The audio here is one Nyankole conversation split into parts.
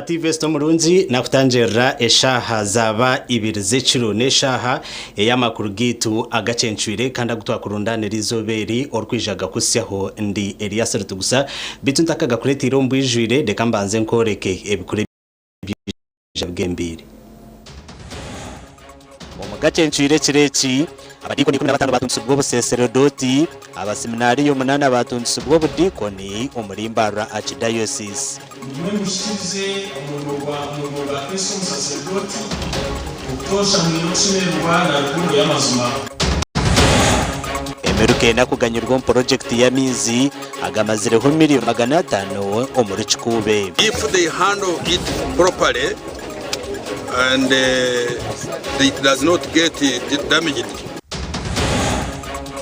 TV Sito Murungi nakutangirira eshaaha zaaba ibiri z'ekiro n'eshaaha ey'amakuru gaitu agacencwire kandi agu twakurundaanira eizooba eri orikwija gakuhitsyaho. Ndi Elias Rutugusa beitu ntakagakureeteire omu bwijwire reka mbanze nkworeke ebikuru ebyija bigembiire. Omu gacencwire ekiro eki, abadiikoni 15 baatungitsibwa obuseseredooti, abaseminaariyo munaana baatungitsibwa obudiikoni omuri Mbarara Archdiocese. Nimwe muhikirize omurimo gwa omurimo gwa Kristo omusaserdooti, obutoosha mwine okushemererwa na rukundo y'amazima. Emiruka ena kuganyirwa omu purojekiti y'amaizi agamazireho miriyoni 500 omuri Kikuube. If they handle it properly and it does not get damaged.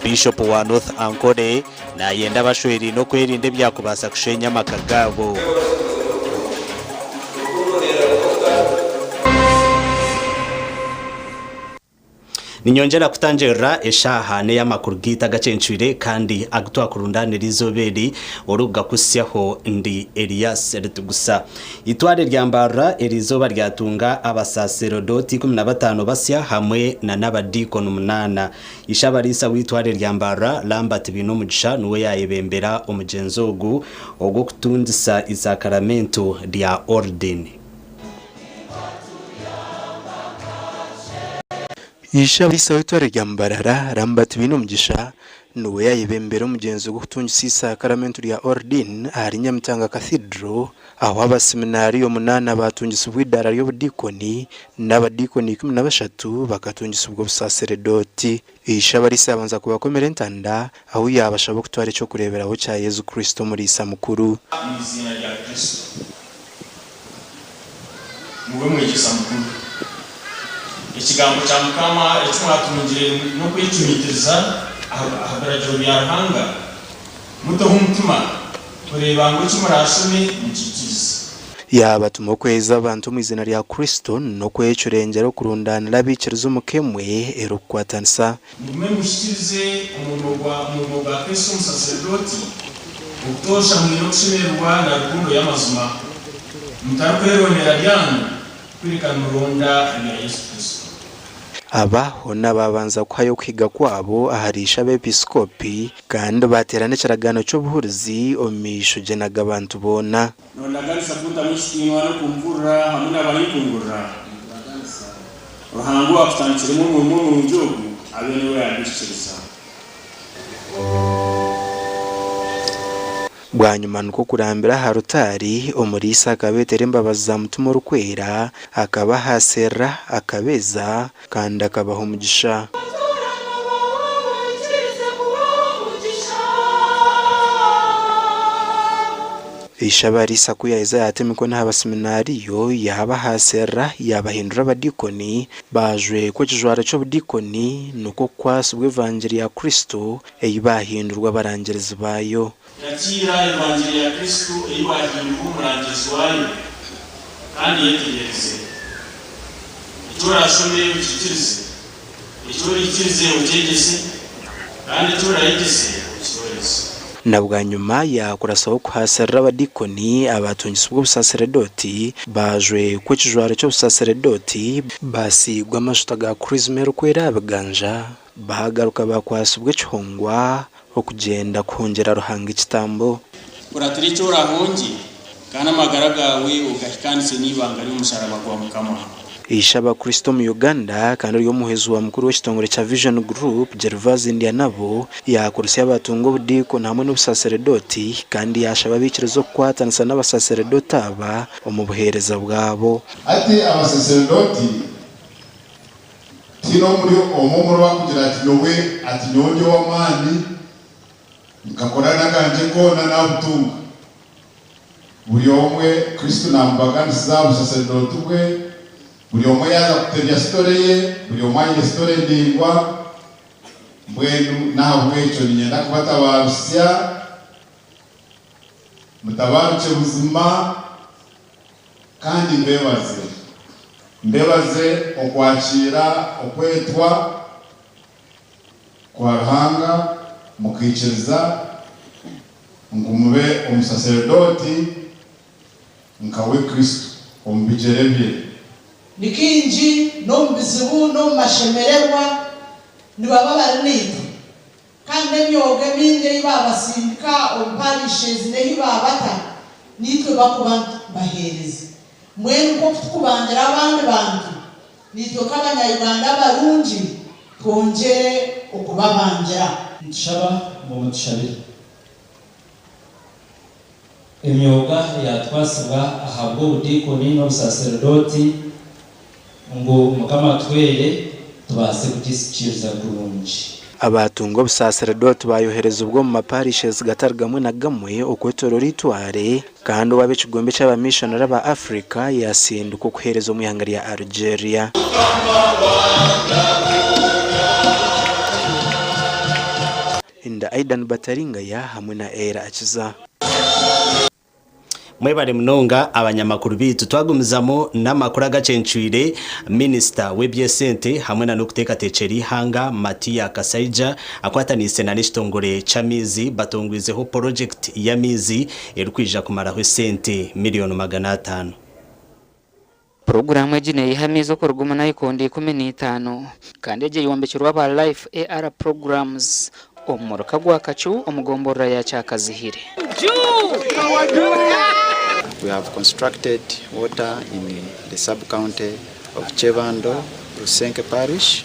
Biishopu wa North Ankole nayenda abashweraine okwerinda ebyakubaasa kusheenya amaka gaabo. Ninyongyera kutangirira eshaaha n'ey'amakuru gaitu agacencwire kandi agu twakurundaanira eizooba eri orikugakuhitsyaho ndi Elias Ritugusa. Eitware rya Mbarara eri izooba ryatunga abasaserodooti 15 basya hamwe na n'abadiikoni munaana. Ishe-abariisa w'eitware rya Mbarara, Lambert Bainomugisha niwe yaayebembera omugyenzo ogu ogw'okutungisa eisakaramentu rya Ordini. Ishe-abariisa w'eitware rya Mbarara, Lambert Bainomugisha, niwe yaayebembera omugyenzo gw'okutungisa eisakaramentu rya Ordini ahari Nyamitanga Cathedral ahu abaseminaariyo munaana baatungisibwa eidaara ry'obudiikoni n'abadiikoni 13 bakatungisibwa obusaseredooti. Ishe-abariisa yaabanza kubakomera entanda ahu yaabashaba okutwara eky'okureeberaho kya Yesu Kristo Omuriisa Mukuru. Omu iziina rya Kristo. Niwe Mwegyesa Mukuru. Ekigambo kya Mukama eki mwatungire n'okwecumitiriza aha biragiro bya Ruhanga, muteho omutima kureeba ngu eki muraashome mukiikiriza. Yaabatuma okweza abantu omu iziina rya Kristo n'okwecurengyera okurundaanira abaikiriza omu ka emwe erikukwatanisa. Mugume muhikirize omurimo gwa omurimo gwa Kristo omusaserdooti, obutoosha mwine okushemererwa na rukundo y'amazima, mutarikwerondera byanyu, kureka nimuronda ebya Yesu Kristo. Aba hoona baabanza kuhayo okuhiga kwabo ahari ishe abeepiskopi, kandi baateera n'ekiragaano ky'obuhurizi omu maisho gye n'ag'abantu boona. Nondaganisa kuntamu ekitiinwa n'okumpurira hamwe n'abarinkungurira? Ruhanga owakutandikiremu omurimo omurungi ogu abe niwe yaguhikiriza. Bwanyima nikwo kurambira aha rutaari, omuriisa akabeetera embabazi za Mutima Orikwera, akabahaasirira, akabeeza, kandi akabaha omugisha. Ishe-abariisa ku yaaheza yaata emikono aha baseminaariyo, yaabahaasirira, yaabahindura abadiikoni, baajwekwa ekijwaro ky'obudiikoni, nikwo kukwasibwa evangiri ya Kristo, ei baahindurwa abarangirizi baayo. Yakiira evangiri ya Kristo ei waahindurwa omurangirizi waayo, kandi yetegyereze. Eki oraashome okiikirize, eki oraikirize okyegyese, kandi eki oraayegyese okitooreze. Na bwanyima yaakurasaho kuhaasirira abadiikoni abaatungitsibwa obusaseredooti, baajwekwa ekijwaro ky'obusaseredooti, baasiigwa amajuta ga kurizima erikwera aha biganja, Baagaruka baakwatsibwa ekihongwa okugyenda kuhongyera Ruhanga ekitambo. Kuratira eki orahongye, kandi amagara gaawe ogahikaanise n'eibanga ry'omusharaba gwa Mukama. Ishe Abakristo omu Uganda kandi ori omuhwezi wa mukuru w'ekitongore kya Vision Group, Gervase Ndyanabo, yaakurutsya abatunga obudiikoni hamwe n'obusaseredooti kandi yaashaba abaikiriza okukwatanisa n'abasaseredooti aba omu buheereza bwabo. Hati abasaseredooti Tihaine omuri omwe omuribo arikugira ati, Nyowe, ati, nyowe ndi ow'amaani, nkakora n'akangye koona naabutunga. Buri omwe Kristo naamubaganisiza aha busaseredooti bwe. Buri omwe yaaza kutebya sitore ye, buri omwe aine sitore ndaingwa. Mbwenu n'ahabw'ekyo niinyenda kubatabaarusya, mutabaarukye buzima. Kandi mbebaze. Mbebaze okwakiira okwetwa kwa Ruhanga mukaikiriza ngu mube omusaseredooti nkawe Kristo. Omu bigyere bye. Ni kaingi n'omu bizibu n'omu mashemererwa nibaba bari naitwe. Kandi n'emyoga emingi ei baabasindika omu parishes n'ehi baabata, naitwe bakuba baheereza. Mbwenu nk'oku tukubangira abandi bantu, naitwe nk'abanya-Uganda abarungi twongyere okubabangira. Nitushaba ngu mutushabire. Emyoga eyatwasibwa ahabw'obudiikoni n'obusaserdooti ngu Mukama atuhwere tubaase kugihikiiriza kurungi. Abaatunga obusaserdooti baayoherezibwa omu maparishes gatari gamwe na gamwe okwetooroora eitware, kandi ow'ab'ekigombe ky'abamishonari aba Africa yaasindikwa okuheereza omu ihanga rya Algeria. Nda Aidan Bataringaya hamwe na Eira Akiza. Mwebare munonga abanyamakuru beitu. Twagumizamu n'amakuru agacencwire, Minisita w'eby'esente hamwe na n'okuteekateekyera eihanga Matia Kasaija akwataniise na n'ekitongore ky'amaizi batongwizeho porogyekiti y'amaizi erikwija kumaraho esente miriyoni 500. Puroguraamu egi neeyiha amaizi okuruga omu nayikondo 15 kandi egi eyombekirwe aba Life AR Programs omu muruka gwa Kacu omu gomborora ya Kyakazihire. We have constructed water in the sub-county of Kyebando, Rusenke parish,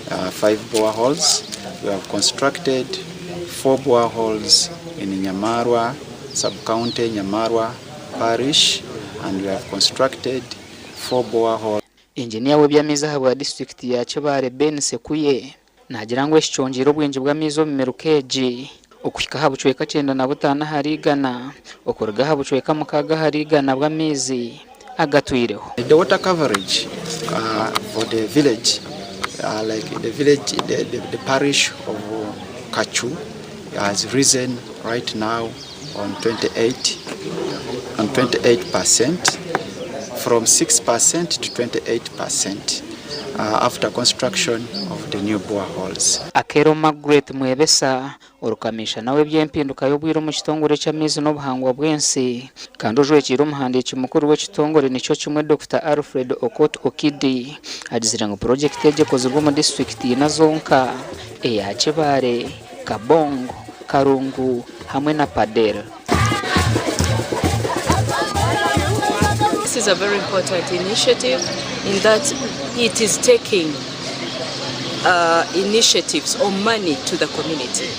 5 boreholes. We have constructed 4 boreholes in Nyamarwa sub-county, Nyamarwa parish and we have constructed 4 boreholes. Inginiya w'eby'amaizi ahabwa disiturikiti ya Kibaale Ben Sekuye naagira ngu eki kyongyeire obwingi bw'amaizi omu miruka egi okuhika aha bucweka 95 ahari igana okuruga aha bucweka 6 ahari igana bw'amaizi agatwireho. The water coverage for the village like the village the parish of Kachu has risen right now on 28 on 28 percent from 6 percent to 28 percent after construction of the new boreholes. Akello Margret Mwebesa, orukamiishana w'eby'empinduka y'obwire omu kitongore ky'amaizi n'obuhangwa bw'ensi kandi ojwekiire omuhandiiki mukuru w'ekitongore nikyo kimwe Dokita Alfred Okot Okidi agizire ngu purogyekiti egi ekozirwe omu disiturikiti ina zonka eya Kibaale, Kabong, Karungu hamwe na Pader. This is a very important initiative in that it is taking initiatives or money to the community.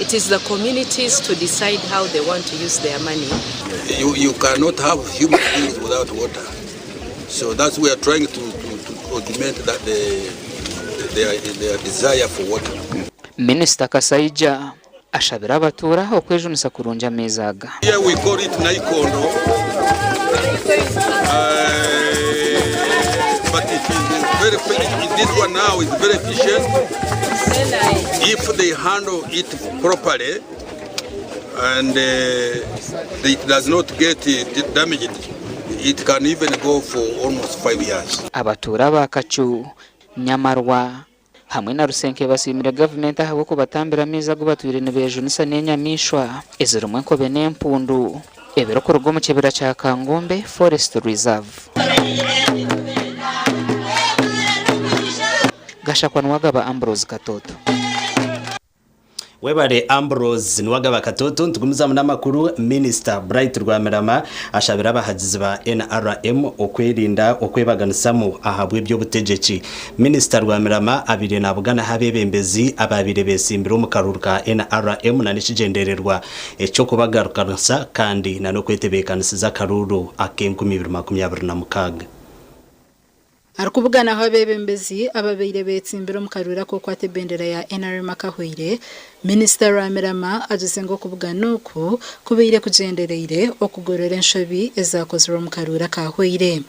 It is the communities to decide how they want to use their money. You, you cannot have human beings without water. So that's we are trying to, to, to augment that the, their, their desire for water. Minisita Kasaija ashabire abatuura okwejunisa kurungi amaizi aga. Here we call it Naikondo, but it is very, this one now is very efficient if they handle it properly and it does not get damaged. It can even go for almost 5 years. Abatuura ba Kacu, Nyamarwa hamwe na Rusenke basiimire gavumenti ahabw'okubatambira amaizi agu batwire nibejunisa n'enyamaishwa ezirimu enkobe n'empundu ebirikuruga omu kibira kya Kangombe Forest Reserve. Gashakwa Nuwagaba Ambrose Katoto. Webare Ambrose Nuwagaba Katoto. Nitugumizamu n'amakuru. Minisita Bright Rwamirama ashabire abahagizi ba NRM okwerinda okwebaganisamu ahabw'eby'obutegyeki. Minisita Rwamirama abaire nabuganaho abeebembezi ababaire besimbire omu karuuru ka NRM na n'ekigyendererwa eky'okubagarukanisa kandi na n'okwetebeekanisiza akaruuru ak'enkumi ibiri makumi abiri na mukaaga. Arikubuganaho abeebembezi ababaire beetsimbire omu karuuru ak'okukwata ebendera ya nrm akahweire, Minisita Rwamirama agize ngu okubugana oku kubaire kugyendereire okugorora enshobi ezaakozirwe omu karuuru akahweire.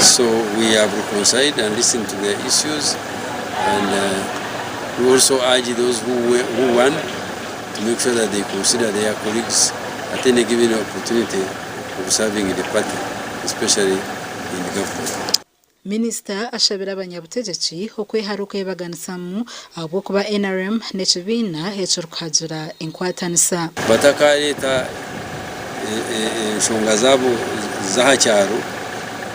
So we have reconciled and listened to their issues and we also urge those who, who won to make sure that they consider their colleagues at any given opportunity of serving the party, especially in the government. Minisita ashabire abanyabutegyeki okwehara okwebaganisamu ahabw'okuba nrm n'ekibiina ekirikuhagira enkwatanisa. Batakareeta enshonga zaabo z'aha kyaro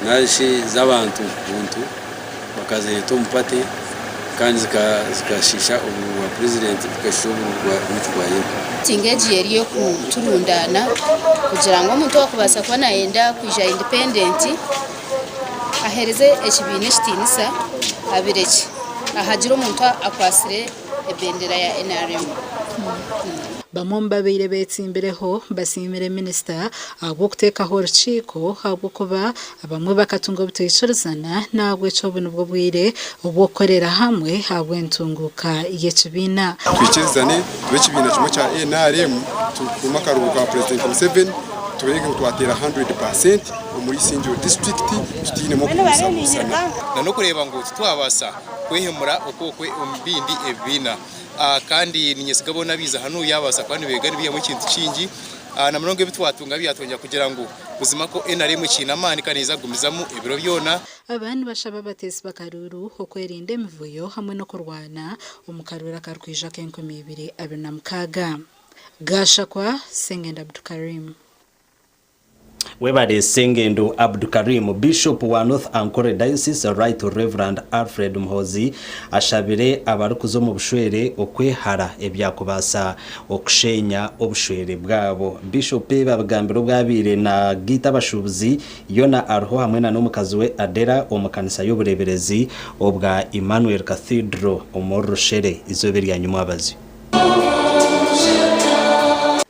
narishi z'abantu buntu bakazireeta omu pate kandi zikashiisha obururu bwa purezidenti zikashiisha obururu bwa Ruth Bwayera. Miitingi egi eri ey'okuturundaana kugira ngu omuntu owaakubaasa kuba naayenda kwija independent aheereze ekibiina ekitiinisa abirekye ahagire omuntu akwatsire ebendera ya nrm. Bamwe omu babaire betsimbireho basiimire minisita ahabw'okuteekaho orukiiko ahabw'okuba abamwe bakatunga obutaikirizana n'ahabw'ekyo obu nibwo bwire obw'okukorera hamwe ahabw'entunguuka y'ekibiina. Twikirizane tube ekibiina kimwe kya nrm tukuume akaruuru ka Purezidenti Museveni tureebe ngu twateera 100% omuri Isingiro disiturikiti tutainemu okubuusabuusana. Na n'okureeba ngu titwabaasa kwehemura oku okwe omu bindi ebibiina. Kandi niinyesiga boona abaiza hanuya babaasa kuba nibeega nibaihamu ekintu kingi na munonga ebi twatunga byatwongyera kugira ngu buzima kwo nrm ekiine amaani kandi neija kugumizamu ebiro byona. Aba nibashaba abateesi b'akaruuru okwerinda emivuyo hamwe n'okurwana omu karuuru akarikwija ak'enkumi ibiri abiri na mukaaga. Gashakwa, Sengendo Abdukarim. Webare Sengendo Abdukarim, Bishop wa North Ankole Diocese Right Reverend Alfred Muhoozi ashabire abarikuza omu bushwere okwehara ebyakubaasa okushenya obushwere bwabo. Bishop ebi abigambire obu abaire nagaita abashuubuzi Yona ariho hamwe na n'omukazi we Adela omu kanisa y'obureeberezi obwa Emmanuel Cathedral omuri Rushere eizooba erya nyimwabazyo.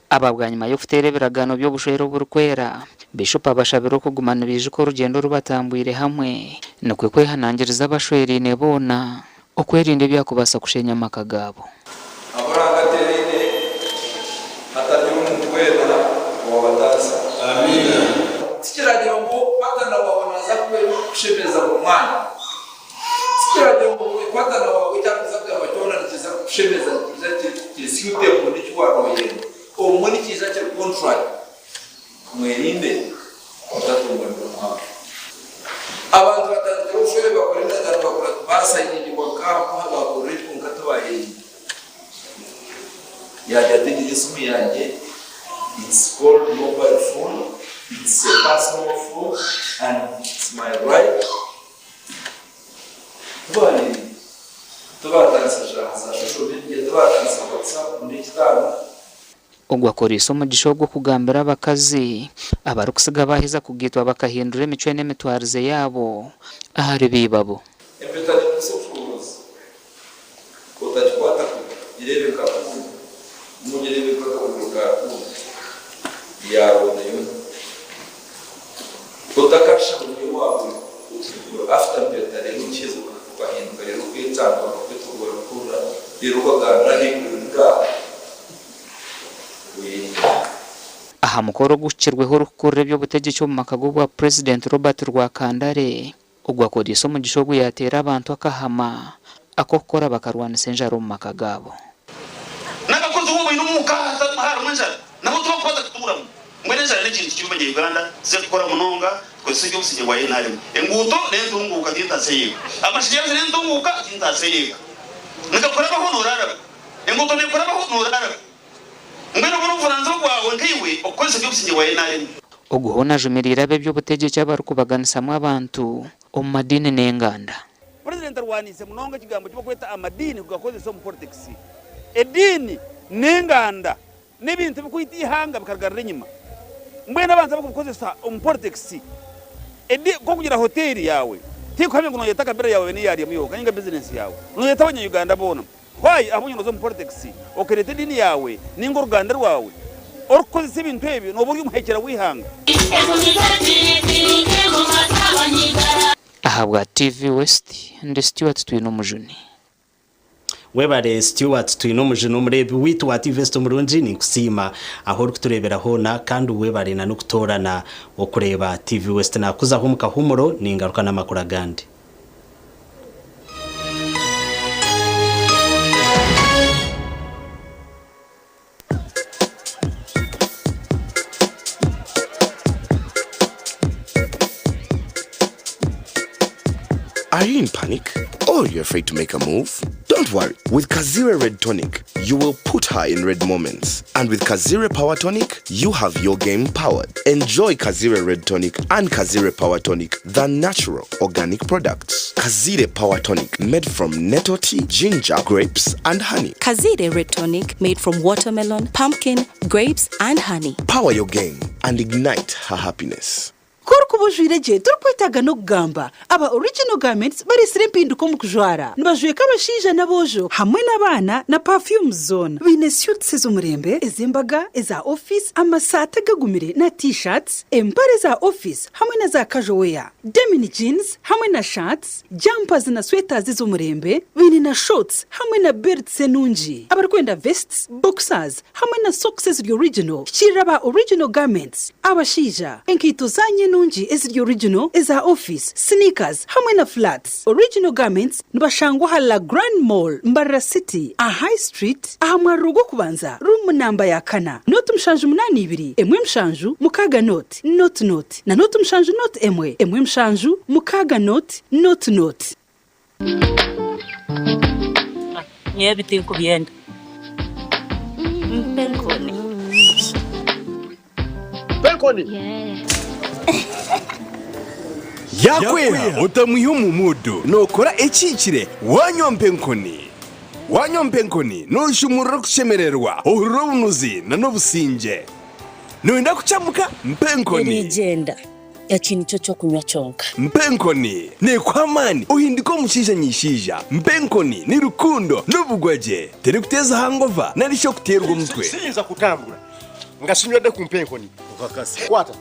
Aba bwanyima y'okuteera ebiragaano by'obushwere oburikwera, Bishopu abashabire okuguma nibaijuka orugyendo oru batambwire hamwe nikwo kwehanangiriza abashweraine boona okwerinda ebyakubaasa kushenya amaka gaabo. Abu Ruhanga ateeraine, hatagira omuntu weena owaabataanisa. Amiina. Tikiragiro ngu partner waawe naaza kukushemeza buri mwanya. Tikiragiro ngu buri partner waawe eki arikuza kugamba kyona nikiza kukushemeza, nikiija kiri suitable n'eki waaba nooyenda. Obumwe nikiija kiri contrary. Mwerinde mutatungwa n'omuhanga. Abantu batandikire obushwere bakora endagaano bakora basayiningibwa nkaha bakora eki kwonka tibaheerire. Yaagira ati egi n'esimu yangye, it's called mobile phone, it's a personal phone and it's my right. Tibaheerire, tibaatandisa za social media, tibaatandisa WhatsApp n'ekitaano. Ogwo akoreise omugisha ogwo kugambira abakazi abarikutsiga baaheza kugaitwa bakahindura emicwe n'emitwarize yaabo ahari baibabo. Empeta neemuhisa obushoboorozi. Otagikwata kubi, gireebe nka kuunu. Guma ogireebe nk'akahuriro ka kuunu yaawe nayo. Otakasha ngu niyo waaba ori after mpeta reero okiheza okahinduka reero okeetanga bakakwetogoora kuhurira reero okagambira ahaiguru ori oyerinde. Aha mukoro oguhikirweho orikukurira eby'obutegyeki omu maka g'obwa Purezidenti Robert Rwakandare, Ogu akooriise omugisha ogu yaateera abantu akahama ak'okukora bakarwanisa enjara omu maka gaabo. N'abakozi ou oine omuka harimu enjara nabo tibarikubaasa kutuuramu. Mbwenu enjara n'ekintu kibi abanya Uganda tuze kukora munonga tukozese eby'obusingye bwa nrm. Enguuto n'entunguuka tintaasya ey'eka. Amashanyarazi n'entunguuka tintaasya ey'eka. Nigakurabaho noraaraga. Enguuto nekurabaho noraaraga. Mbwenu obu n'obuvunaanizibwa bwawe nkaiwe okukozesa eby'obusingye bwa nrm. Ogu hoona ajumiriire ab'eby'obutegyeki abarikubaganisamu abantu omu madiini n'enganda. Purezidenti arwaniise munonga ekigambo eki barikweta amadiini kugakozesa omu politikisi. Ediini n'enganda n'ebintu ebirikwita eihanga bikarigarura enyima. Mbwenu abantu abarikubikozesa omu politikisi, nk'okugira hoteeri yaawe, tikuhamya ngu nooyeta kabira yaawe niyo yaaryamu yonka ninga bizinesi yaawe. Nooyeta abanya-Uganda boona. Why ahabw'enki nooza omu politics okereeta ediini yaawe ninga oruganda rwawe orikukozesa ebintu ebyo nooba ori omuhekyera w'eihanga. Ahabwa TV West, ndi Stuart Twinomujuni. Webare Stuart Twinomujuni omureebi waitu wa TV West omurungi ninkusiima ahu orikutureebera hoona kandi webare na n'okutoorana okureeba TV West. Nakuzaho omu kahuumuro ningaruka n'amakuru agandi. Are you you in panic? Or you're afraid to make a move? Don't worry. With Kazire Red Tonic, you will put her in red moments. And with Kazire Power Tonic, you have your game powered. Enjoy Kazire Red Tonic and Kazire Power Tonic, the natural organic products. Kazire Power Tonic, made from nettle tea, ginger, grapes, and honey. Kazire Red Tonic made from watermelon, pumpkin, grapes, and honey. Power your game and ignite her happiness. Ku orikuba ojwaire gye torikwetaaga n'okugamba. Aba Original Garments bareetsire empinduka omu kujwara. Nibajweka abashaija n'aboojo hamwe n'abaana na perfumes zoona. Baine suits ez'omurembe, ez'embaga, eza ofiisi, amasaati agagumire na T-shirts, empare za ofiisi hamwe na za casual wear, denim jeans hamwe na shirts, jumpers na sweaters ez'omurembe. Baine na shorts hamwe na belts enungi. Abarikwenda vests, boxers hamwe na socks eziri original, hikiirira aba Original Garments. Abashaija, enkaito zaanyu enungi eziri original, eza ofiisi, sneakers hamwe na flats. Original Garments nibashangwa aha La Grande Mall, Mbarara City, aha High Street, aha mwariro gw'okubanza, ruumu namba ya kana, nooti mushanju munaana ibiri, emwe mushanju, mukaaga nooti, nooti nooti, na nooti mushanju nooti emwe, emwe mushanju, mukaaga nooti, nooti nooti. Nyowe ebi tinkubyenda. Mpa enkoni. Mpa enkoni. Yaakweha otamwiha omu muudu, nookora ekihikire waanywa mpa enkoni. Waanywa mpa enkoni nooshumurura okushemererwa, ohurira obunuzi n'obusingye. Nooyenda kukyamuka? Mpa enkoni. Erigyenda. Eki nikyo ky'okunywa kyonka. Mpa enkoni neekuha amaani ohinduke omushaija nyishaija. Mpa enkoni ni rukundo n'obugwagye. Terikuteeza hangova nari shi okuteerwa omutwe. Siyinza kutambura nga sinywedde ku mpa enkoni. Kwata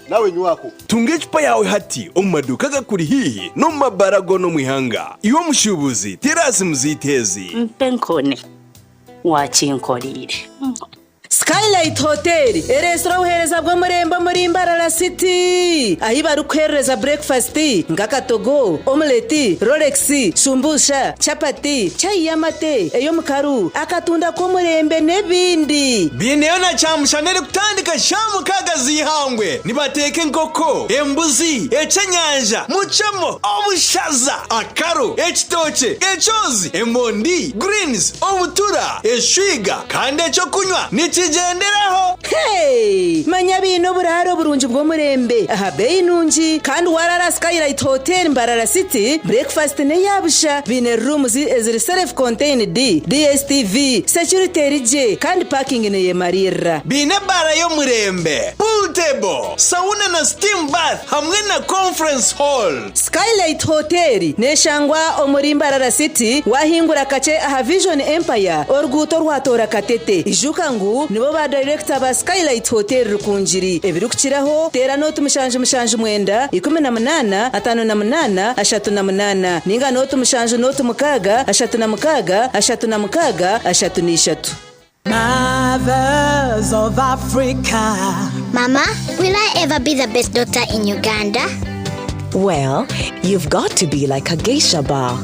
nawe nywako. Tunga ecupa yaawe hati omu maduuka agakuri haihi n'omu mabaara goona omu ihanga. Iwe omushuubuzi, teera aha simu zaitu ezi. Mpa enkoni waakinkoreire. Skylight Hotel ereetsire obuheereza bw'omurembe omuri Mbarara City ahi barikukuheerereza burekifasiti nk'akatogo, omuleti, rolex, shumbusha, chapati, chai y'amate, ey'omukaru, akatunda k'omurembe n'ebindi. Baineyo na kyamushana erikutandika shaaha mukaaga z'eihangwe. Nibateeka enkoko, embuzi, eky'enyanja, mucemo, obushaza, akaro, ekitookye, ekyozi, emondi, greens, obutura, eshwiga kandi eky'okunywa nikigyenderaho. Hey! Manya baine oburaaro burungi bw'omurembe aha beeyi nungi kandi waaraara Skylight Hotel Mbarara City, breakfast n'eya busha. Baine rooms eziri self contained, DSTV, security eri gye kandi parking neyemariirira. Baine ebaara y'omurembe, pool table, sauna na steam bath hamwe na conference hall. Skylight Hotel neshangwa omuri Mbarara City wahingura kakye aha Vision Empire oruguuto orwatoora Katete. Ijuka ngu nibo ba dayirekita ba Skylight Hotel Rukungiri. Ebirikukiraho teera nooti 779 18 58 38 ninga nooti 7 nooti 6 36 36 33. Mothers of Africa. Mama, will I ever be the best doctor in Uganda? Well, you've got to be like a geisha bar.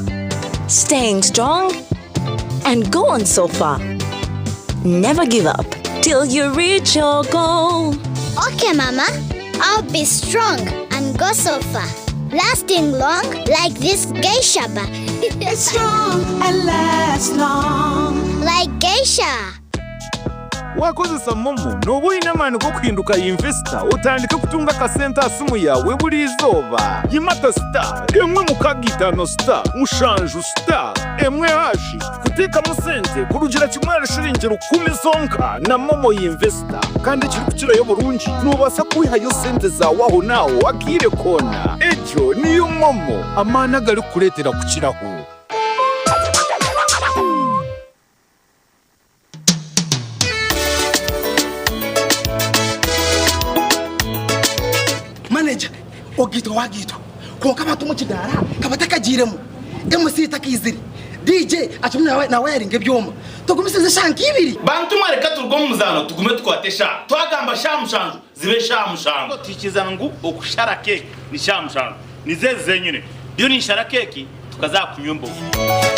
Staying strong and go on so far. Never give up till you reach your goal. Okay, Mama. I'll be strong and go so far. Lasting long like this geisha bar. Strong and last long. Like geisha. Waakozesa MoMo nooba oine amaani g'okuhinduka yinvesita otandike kutunga akasente aha simu yaawe buri izooba. Yimata star emwe mukaaga itaano star mushanju star emwe hashi kuteekamu sente kurugira kimwe ahari shiringi rukumi zonka na MoMo Yinvesita. Kandi ekirikukirayo oburungi, noobaasa kwihayo sente zaawe ahonaaho akaire koona. Egyo niyo MoMo, amaani agarikukureetera kukiraho. Manager, ogaitwa wagaitwa kwonka abantu omu kidaara ka batakagiiremu, MC takaizire, DJ akirimu nawayaringa ebyoma. Tugumisirize eshaaha nka ibiri. Bantu mwe reka turuge omu muzaano tugume tukwate eshaaha. Twagamba shaaha mushanju zibe shaaha mushanju. Twikiriza ngu okushara keeki ni shaaha mushanju. Nizo ezi zenyine. Ndiyo ninshara keeki tukaza aha kunywa embogo.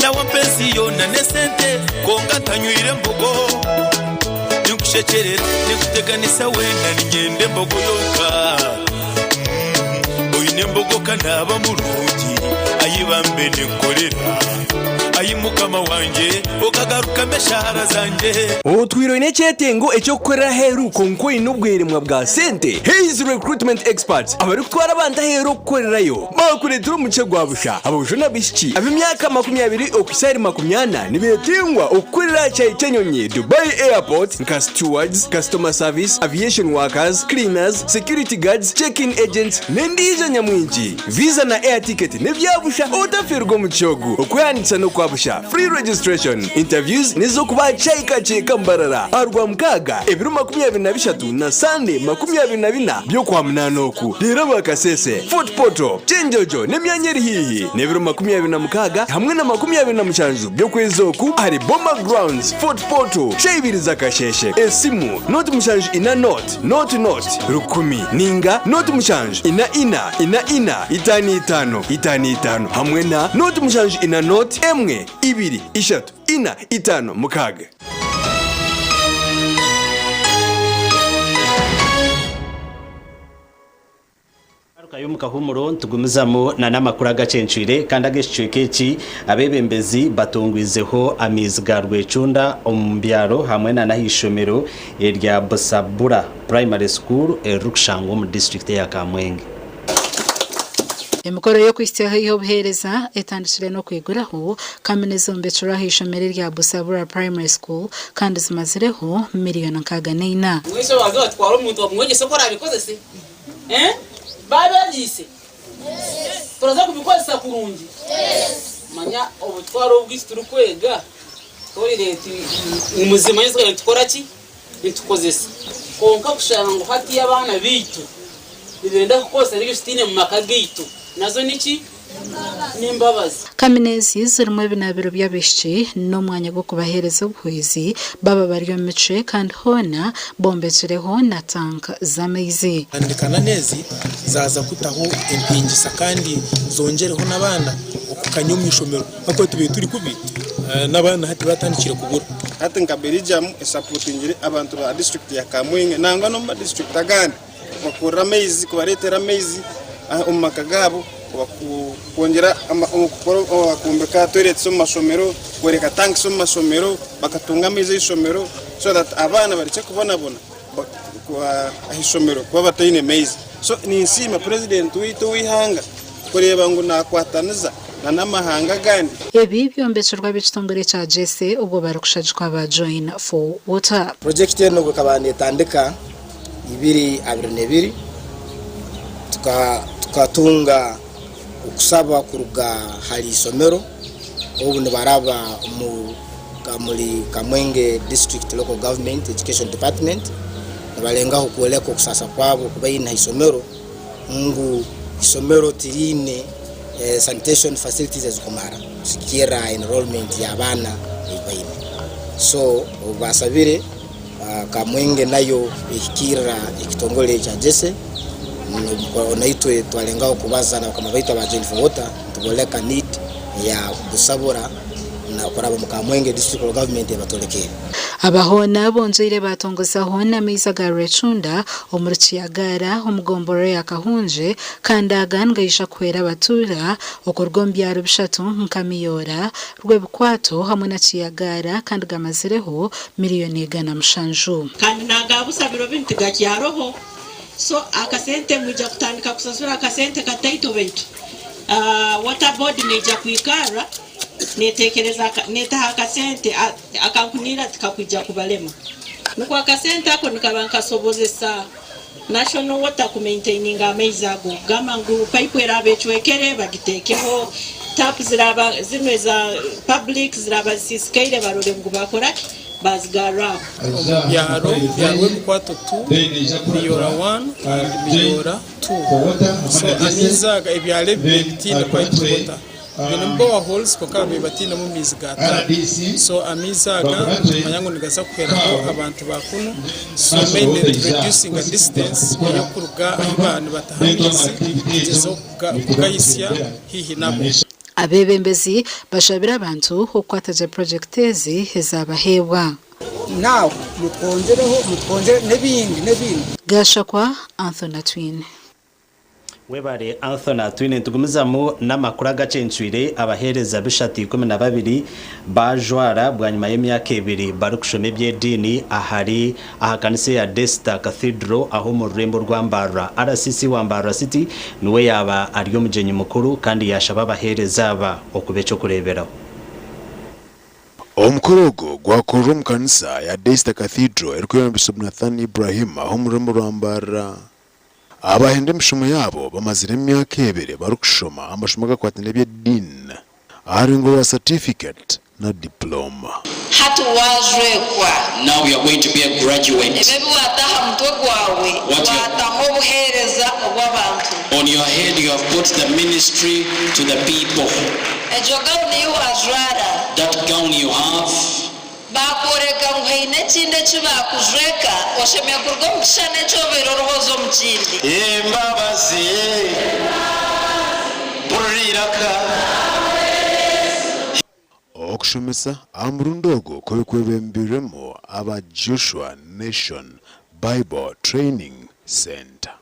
Nawe mpa ensi yoona n'esente kwonka ntanywire mbogo. Ninkushekyerera, ninkuteganisa weena niinyenda embogo yonka. Nyine embogoka naaba murungi, Ai bambe ninkorera, Ai Mukama wangye, okagarukamu eshaara zangye. Otwire oine ekyetengo eky'okukorera aheeru kwonka oine obweremwa bwa sente? Hays Recruitment Experts abarikutwara abantu aheeru okukorerayo baakureetera omukye gwa busha. Aboojo n'abaishiki ab'emyaka 20 okuhitsya ahari 40 nibeetengwa okukorera aha kyayi ky'enyonyi Dubai Airport nka stewards, customer service, aviation workers, cleaners, security guards, check-in agents n'endiijo nyamwingi. Visa na air ticket n'ebya busha otafiirwa omugisha ogu. Okwehandiikisa n'okwa busha, free registration. Interviews n'ez'okuba aha kyayi Kakyeka Mbarara aha Rwamukaaga ebiro 23 na Sande 24 by'Okwamunaana oku. Reero aba Kasese, Fort Portal, Kyenjojo n'emyanya eri haihi n'ebiro 26 hamwe na 27 by'okwezi oku ahari Boma Grounds, Fort Portal, shaaha ibiri z'akasheeshe. Esimu, noti mushanju ina noti. Noti noti rukumi ninga noti mushanju ina ina ina ina itaano itaano itaano itaano hamwe na noti mushanju ina noti emwe ibiri ishatu ina itaano mukaaga. Tugarukayo omu kahuumuro nitugumizamu na n'amakuru agacencwire kandi ag'ekicweka eki abeebembezi batungwizeho amaizi ga Rwecunda omu byaro hamwe na n'aha ishomero erya Busabura Primary School eririkushangwa omu disiturikiti eya Kamwenge. Emikoro y'okuhitsya haihi obuheereza etandikire n'okwiguraho kamina ezombekirwe aha ishomero erya Busabura Primary School kandi zimazireho miriyoni 64. Mbwenu babanze batware omuntu bamwegyese oku araabikozese. Eh? Babeegiise? Turaza kubikozesa kurungi? Manya obutware obwaitu turikwega, toilet ni muzima nituba nitukora ki? Nitukozesa. Kwonka kushanga ngu hatiiya abaana baitu nibenda kukozesa n'ebyo tutaine mu maka gaitu, nazo niki? N'embabazi. Kamina ezi zirimu ebinaabiro by'abaishiki n'omwanya gw'okubaheereza obuhwezi baaba bari omu micwe kandi hoona bombekireho na tanka z'amaizi. Andikana n'ezi zaaza kutaho empingisa kandi zongyereho n'abaana okukanya omu ishomero ahakuba tubaire turi kubi n'abaana hati batandikire kubura. Hati nka Belgium esapotingire abantu ba disiturikiti ya Kamwenge nangwa n'omu madisiturikiti agandi. Kubakurira amaizi, kubareetera amaizi omu maka gaabo, kwongyera kwombeka toiletsi omu mashomero, kworeka tanks omu mashomero, bakatunga amaizi aha ishomero so that abaana barekye kubonabona aha ishomero kuba bataine maizi. So ninsiima purezidenti waitu ow'eihanga kureeba ngu nakwataniza n'amahanga agandi. Ebi byombekirwe ab'ekitongore kya JESE obwo barikushagikwa aba Join for Water. Purojekiti enu obu ekaba netandika 2022, tukatunga okusaba kuruga hali isomero obu nibaraba omu Kamuli Kamwenge District Local Government Education Department nibalengaho kwoleka okusasa kwabo okubaine ha isomero ngu isomero tiriine sanitation facilities ezikumara kusigikirra ha enrollment y'abaana eyibaine. So obu basabire Kamwenge nayo ehikirira ekitongore ekya JESE, naitwe twalengaho kubaza na bakama baitu aba Join for Water nituboleka need ya Busabura na kuraba omu Kamwenge District Local Government ebatolekere. Aba hoona bongyeire baatongozaho n'amaizi aga Rwecunda omuri Kiyagaara omu gomborora ya Kahungye kandi aga nigaija kuhwera abatuura okuruga omu byaro bishatu nka Miyoora, Rwebikwato hamwe na Kiyagaara kandi gamazireho miriyoni 107. Kandi naga busa biro binu tigakyaroho so akasente mwija kutandika kusasura akasente kataito baitu water board neija kwikarra netekereza netaho akasente akankunira tikakwija kubalema nukwo akasente ako nikaba nikasobozesa National Water ku maintaininga amaizi ago kugamba ngu pipe eraaba ecwekere bagitekeho, tap ziraaba zinu eza public ziraaba zisisikaire barole ngu bakoraki bazigarra aho. Omu byaro bya Rwebikwato tu, Miyora wani and Miyora tu. So amaizi aga ebyaro ebi bibaire bitaine piped water. Baine boreholes kwonka babaire batainemu maizi ga tap. So amaizi aga nitumanya ngu nigaza kuhweraho abantu ba kunu so mainly nitureducinga distance eyokuruga ahu baba nibataha amaizi kugyezaho kugahitsya haihi nabo. Abeebembezi bashabire abantu okukwata gye purojekiti ezi ezabaheebwa. Now mutwongyereho mutwongyere n'ebindi n'ebindi. Gashakwa Anthony Atwine. Webare Anthony Atwine. Nitugumizamu n'amakuru agacencwire abaheereza bishatu 12 baajwara bwanyima y'emyaka ebiri barikushoma eby'ediini ahari aha kanisa eya Desta Cathedral aho omu rurembo rwa Mbarara. RCC wa Mbarara City niwe yaaba ari omugyenyi mukuru kandi yaashaba abaheereza aba okuba eky'okureeberaho. Omukoro ogu gwakorerwa omu kanisa ya Desta Cathedral erikuyoborwa Bishop Nathan Ibrahim aho omu rurembo rwa Mbarara. Abahenda emishomo yaabo bamazire emyaka ebiri barikushoma amashomo agakwataine n'eby'ediini aha rurengo rwa certificate na diploma. Hati waajwekwa. Now you are going to be a graduate. Ebi ebi waata aha mutwe gwawe, What you waataho obuheereza obw'abantu. On your head you have put the ministry to the people. Egyo gawuni ei waajwara. That gown you have. Baakworeka ngu haine ekindi eki baakujweka, oshemereire kuruga omu kishushani eki obaire oriho oze omu kindi. Embabazi, hurira eiraka. Okushomesa aha murundi ogu kuri kwebembirwemu aba Joshua Nation Bible Training Centre.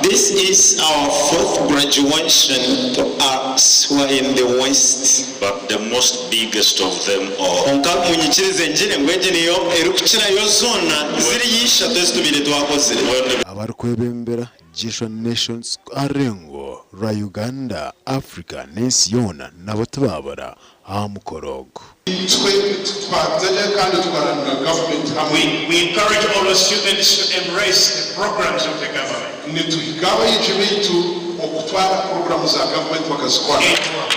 This is our fourth graduation to us who are in the west. But the most biggest of them all. Kwonka munyikirize ngire ngu egi niyo erikukirayo zoona ziri ishatu ezi tubaire twakozire. Abarikwebembera Joshua Nations aha rurengo rwa Uganda, Africa n'ensi yoona nabo tibaabura aha mukoro ogu. Itwe nitukwatana kandi tukorana na gavumenti hamwe. We encourage all the students to embrace the programs of the government. Nituhiga abeegi baitu okutwara puroguraamu za gavumenti bakazikora.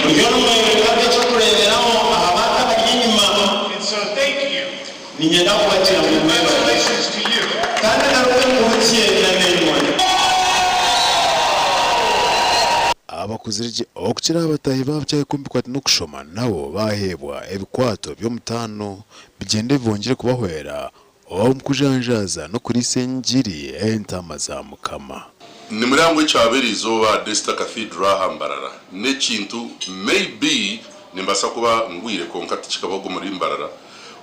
Muri nimworeka nk'eky'okureeberaho aha baana abari enyima. And so thank you. Niinyenda kubagira ngu mwebare. Congratulations to you. Kandi ngaruke nkuhutsye na naimwe. Abakuzire gye okukira bataahi baabo kyahika omu n'okushoma nabo baaheebwa ebikwato by'omutaano bigyende bibongyere kubahwera omu kujanjaaza n'okuriisa engiri entaama za Mukama. Nimureba ngu ekyaba eriizooba aha Desta Cathedral aha Mbarara n'ekintu may be nimbaasa kuba ngwire kwonka tikikabahoga omuri Mbarara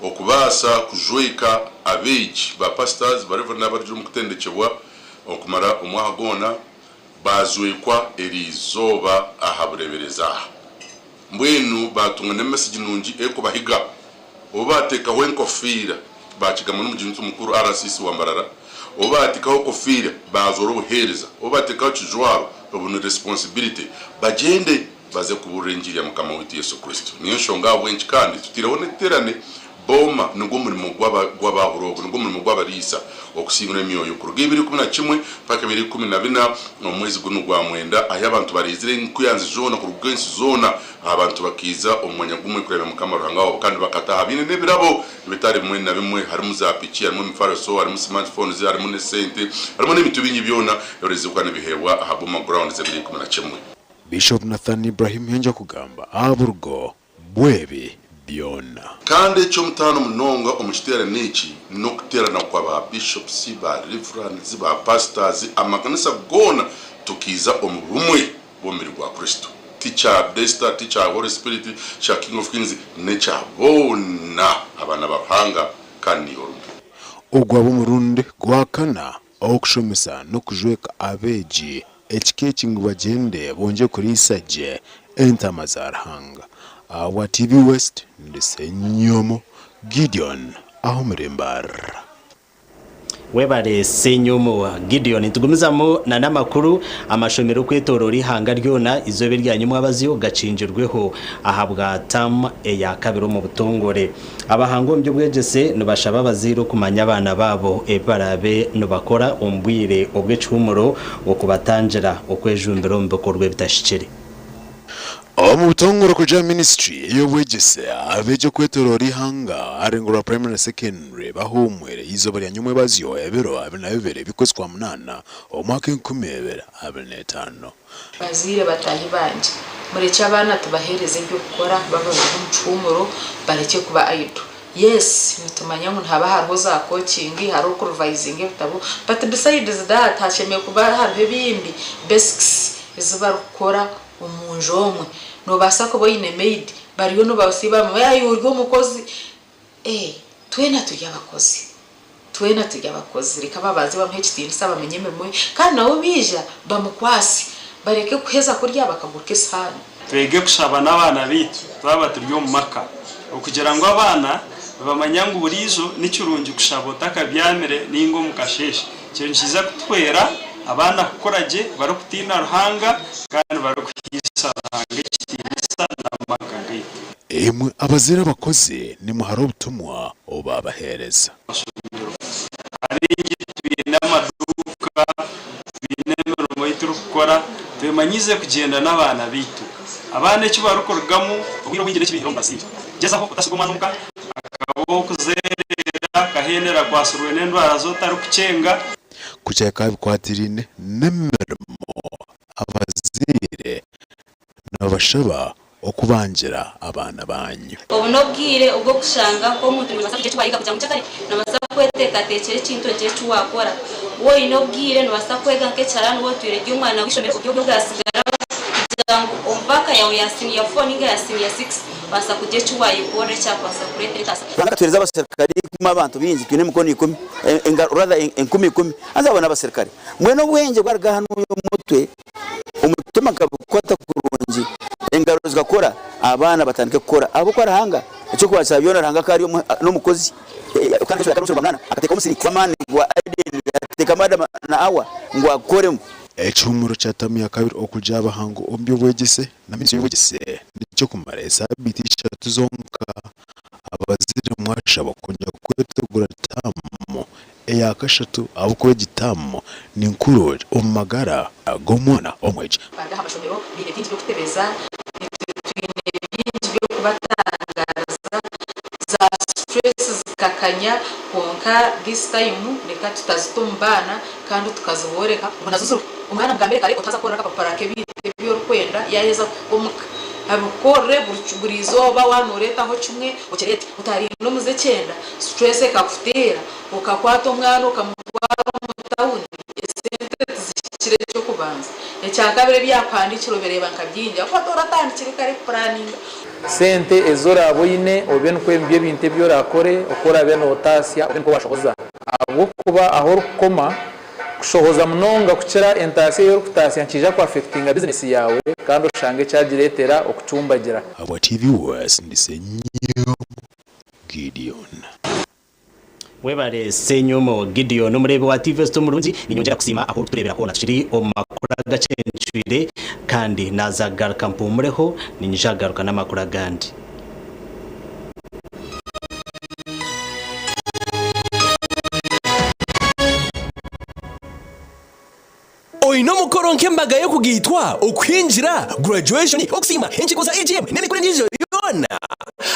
okubaasa kujweka abeegi ba pastors ba reverend n'abarugire omu kutendekyebwa okumara omwaka gwona Baajwekwa eri izooba aha bureeberezi aha. Mbwenu baatunga n'emesegi nungi erikubahiga obu baateekaho enkofiira baakigamba n'omugyenzi mukuru RCC wa Mbarara, obu baateekaho ekofiira baazoora obuheereza, obu baateekaho ekijwaro obu ni responsibility bagyende baze kubuurira engiri ya Mukama waitu Yesu Kristo. Niyo nshonga ahabw'enki kandi tutaireho n'ekiteerane Booma nigwo murimo gw'abaahura ogu, nigwo murimo gw'abariisa okusingura emyoyo kuruga 2011 mpaka 2014 omu mwezi gunu gwa mwenda ahi abantu bareizire enkuyanzi zoona kuruga ensi zoona abantu bakaiza omu mwanya gumwe kuramya Mukama Ruhanga waabo kandi bakataaha baine n'ebirabo ebitari bimwe na bimwe harimu za piki harimu emifariso harimu smartphones harimu n'esente harimu n'ebintu bingi byona ebirikuza kuba nibiheebwa aha Boma Grounds 2011. Bishop Nathan Ibrahim yongyera kugamba aha burugo bw'ebi byona. Kandi eky'omutaano munonga omu kiteerane eki n'okuteerana kwa ba bishops, ba reverends, ba pastors, amakanisa goona tukiiza omu bumwe bw'omubiri gwa Kristo. Ti kya Desta, ti kya Holy Spirit, ti kya King of Kings, n'ekya boona abaana ba Ruhanga kandi niiwe orimu. Ogwaba omurundi gwa kana Okushomesa n'okujweka abeegi ekika eki ngu bagyende bongye kuriisa gye entaama za Ruhanga. Ahabwa TV West, ndi Ssenyomo Gideon aho omuri Mbarara. Webare Ssenyomo Gideon. Nitugumizamu na n'amakuru. Amashomero okwetoroora eihanga ryona eizooba erya nyimwabazyo gakingirweho ahabwa taamu eya kabiri omu butongore. Abahangu omu by'obwegyese nibashaba abazaire okumanya abaana baabo ebi baraabe nibakora omu bwire obw'ekihuumuro okubatangira okwejumbira omu bikorwa ebitahikire. Omu butongore okuruga aha minisiture ey'obwegyese, abeegi okwetoroora eihanga aha rurengo rwa purayimari na sekendure bahuumwire eizooba rya nyomwebazyo ebiro 22 by'okwezi kwa munaana omwaka 2025. Bazaire bataahi bangye, murekye abaana tubaheereze eby'okukora baaba bari omu kihuumuro barekye kuba idle. Yes, nitumanya ngu nihaba hariho za coaching, hariho okurevisinga ebitabo but besides that hashemereire kuba hariho ebindi basics ezi barikukora omu nju omwe. Noobaasa kuba oine maid bariyo nibasiiba bamwe ori omukozi, Ee, twena turi abakozi. Twena turi abakozi. Reka babanze bamuhe ekitiinisa bamenye emirimo ye, kandi nabo baija bamukwase. Bareke kuheza kurya bakaguruka esihaani. Twege kushaba n'abaana baitu twaba turi omu maka okugira ngu abaana nibamanya ngu buriijo ni kirungi kushaba otakabyamire ninga omu kasheeshe. Ekyo nikiija kutuhwera abaana kukura gye barikutiina Ruhanga kandi barikuhaisa Ruhanga ekitiinisa n'amaka gaitu. Imwe abazaire abakozi nimwe hariho obutumwa obu baabaheereza. Amasomero. Abaingi twine amaduuka, twine emirimo ei turikukora, twemanyiize kugyenda n'abaana baitu. Abaana eki barikurugamu obwire obwingi n'ekibaihire omu bazaire. Gyezaho otasiga omwana omuka akaba ow'okuzeereera, akahendera akwatsirwe n'endwara z'otarikukyenga. Ku kyahika aha bikwatiraine n'emirimo, abazaire Nibabashaba okubangira abaana baanyu. Obu n'obwire obw'okushanga nk'omuntu nobaasa kugira eki wayiga kugira ngu kyakare nobaasa kweteekateekyera ekintu ogire eki waakora. Waaba oine obwire nobaasa kwega nk'ekiharani waaba otwire gye omwana w'eishomero ori obwasigaraho kugira ngu omu baaka yaawe ya siniya fo ninga ya siniya sikisi obaasa kugira eki waayekorera ekyakubaasa kureetera etaasa. Ruhanga akatuheereza abaserukare ikumi abantu baingi twine emikono ikumi engaro rather enkumi ikumi haza abo n'abaserukare mbwenu obwengye bwaruga hanu omu mutwe Omutima gukakwata kurungi, engaro zikakora, abaana batandike kukora. Ahabw'okuba Ruhanga, eky'okubanza kya byona, Ruhanga akaba ari n'omukozi. Okutandika ekicweka ky'omushoro gwa munaana, akateeka omusiri gw'amaani gwa Edeni, yateekamu Adamu na Awa ngu agukoremu. Ekihuumuro kya taamu ya kabiri okuja abahangu omu by'obwegyese na minisitule y'obwegyese n'eky'okumara esaabiiti ishatu zonka abazaire mwashabwa kwongyera kwetegura taamu Eya kashatu, ahabw'okuba egi taamu ni nkuru omu magara g'omwana omwegi. Baruga aha mashomero baine bingi by'okutebeza, itwe twine bingi by'okubatangaariza, za stress zikakanya kwonka this time reka tutazita omu baana kandi tukazibooreka ngu nazo ziriho. Omwana mugambire kare otaza kukorera akapapura k'ebintu ebi orikwenda yaaheza kuhika omuka abikorere buri izooba waaba nooreetaho kimwe okireete otaarinda omuze kyenda stress ekakuteera. Okakwata omwana okamutwara omu tawuni, esente tizihikire eky'okubanza. Ekyakabiri ebi yakuhandiikire obireeba nka bingi ahakuba toratandikire kare kupuraninga. Sente ezi oraabe oine obe nikwo nibyo ebintu ebi oraakore, oku oraabe nootaasya obe nikwo waashohoza. Ahabw'okuba ahu orikukoma kushohoza munonga kukira entaasya ei orikutaasya nikiija kuaffectinga bizinesi yaawe kandi oshange kyagireetera okucumbagira. Ahabwa TV West ndi Ssenyomo Gideon. Webare Ssenyomo Gideon omureebi wa TV West omurungi, ninyongyera kusiima ahu orikutureebera hoona. Tukiri omu makuru agacencwire kandi naaza kugaruka mpumureho, ninyija kugaruka n'amakuru agandi. Oine omukoro nk'embaga y'okugaitwa, okuhingira, graduation, okusiima, enkiiko za AGM n'emikoro endiijo yoona?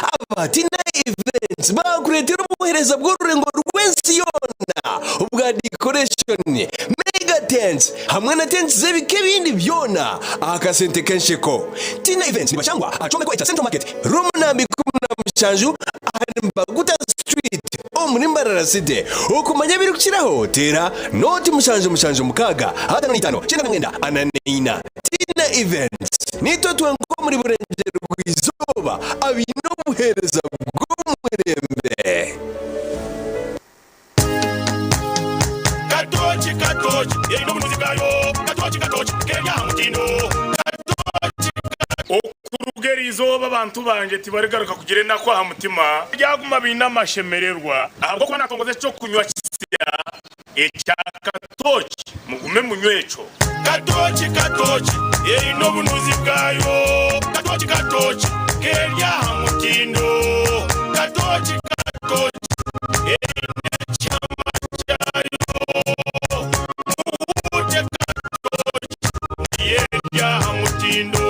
Aba Tina Events baakureetera obuheereza bw'orurengo rw'ensi yoona obwa decoration, mega tents hamwe na tents z'ebika ebindi byona aha kasente k'ensheko. Tina Events nibashangwa aha kyombeko ekya Central Market, room namba 17 ahari Mbaguta Street omuri Mbarara City. Okumanya ebirikukiraho teera nooti 776 55 94 44. Tina Events niitwe twenka omuri Burengyerwa-izooba abaine obuheereza bw'omurembe. Katoki katoki eine obunuzi bwayo Katoki katoki keri aha mutindo Katoki Okuruga eri izooba abantu bangye tibarigaruka kugira enaku aha mutima, baryaguma baine amashemererwa, ahabw'okuba naatongoza eky'okunywa kisya ekya katooki, mugume munywe ekyo. Katooki katooki eine obunuzi bwayo Katooki katooki keri aha mutindo Katooki katooki eine ekyama kyayo Muhuute katooki nayo eri aha mutindo.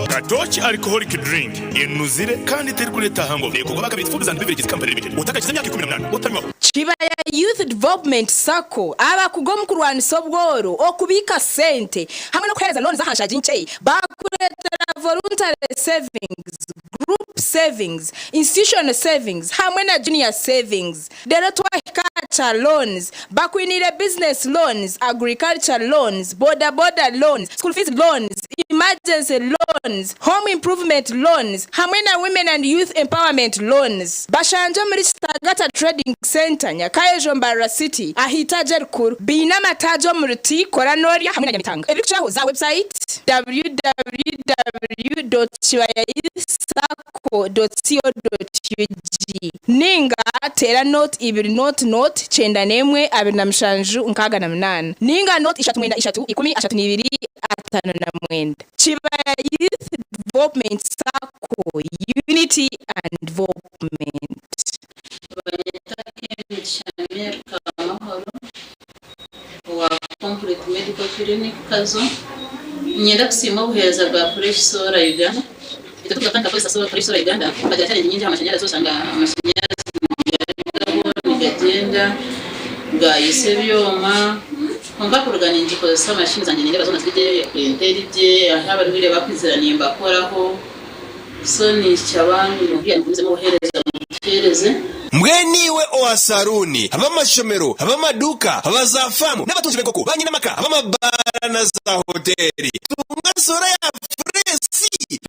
Katooki Alcoholic Drink enuzire kandi terikureeta hangover. Neekorwa aba Kabirizi Foods and Beverages Company Limited. Otakakiza emyaka 18 otanywaho. Kibaya Youth Development Sacco abakugu omu kurwanisa obworo, okubiika sente hamwe n'okuheereza looni z'aha nshagi nkye baakureetera Voluntary Savings, Group Savings, Institutional Savings hamwe na Junior Savings. Reero twahika aha. Agriculture loans, Bakwiniire business loans, agriculture loans, boda boda loans, school fees loans, emergency loans, home improvement loans hamwe na women and youth empowerment loans. Bashangye omuri Kitagata Trading Centre, Nyakayejo Mbarara City aha itaagi erikuru. Baine amataagi omuri Ti, Kora Norya hamwe na Nyamitanga. Ebirikukiraho za website www dot kibayayouthsacco dot co dot ug ninga teera nooti ibiri nooti nooti 91 27 68 ninga nooti ishatu mwenda ishatu ikumi ashatu n'ibiri 59. Kibaya Youth Development Sacco, Unity and Development. Nibanyeta Kemigisha Mary Kamahoro owa Complete Medical Clinic Kazo. Niinyenda kusiima obuheereza bwa Fresh Solar Uganda. Itwe tukatandika kukozesa solar, Fresh Solar Uganda tukagira challenge nyingi aha mashanyarazi oshanga amashanyarazi nigarugaho nigagyenda gayisa ebyoma kwonka kuruga ningikozesa machine zangye nindeeba zoona ziri gye, printer eri gye, ahu abarwaire bakwizira nimbakoraho. So ninshaba ngu mugumizemu obuheereza mutuheereze. Mbwenu iwe owa saruuni, ab'amashomero, ab'amaduuka, aba za faamu n'abatungi b'enkoko, ba nyinamaka, ab'amabaara na zaahoteeri, tunga soora ya fureesi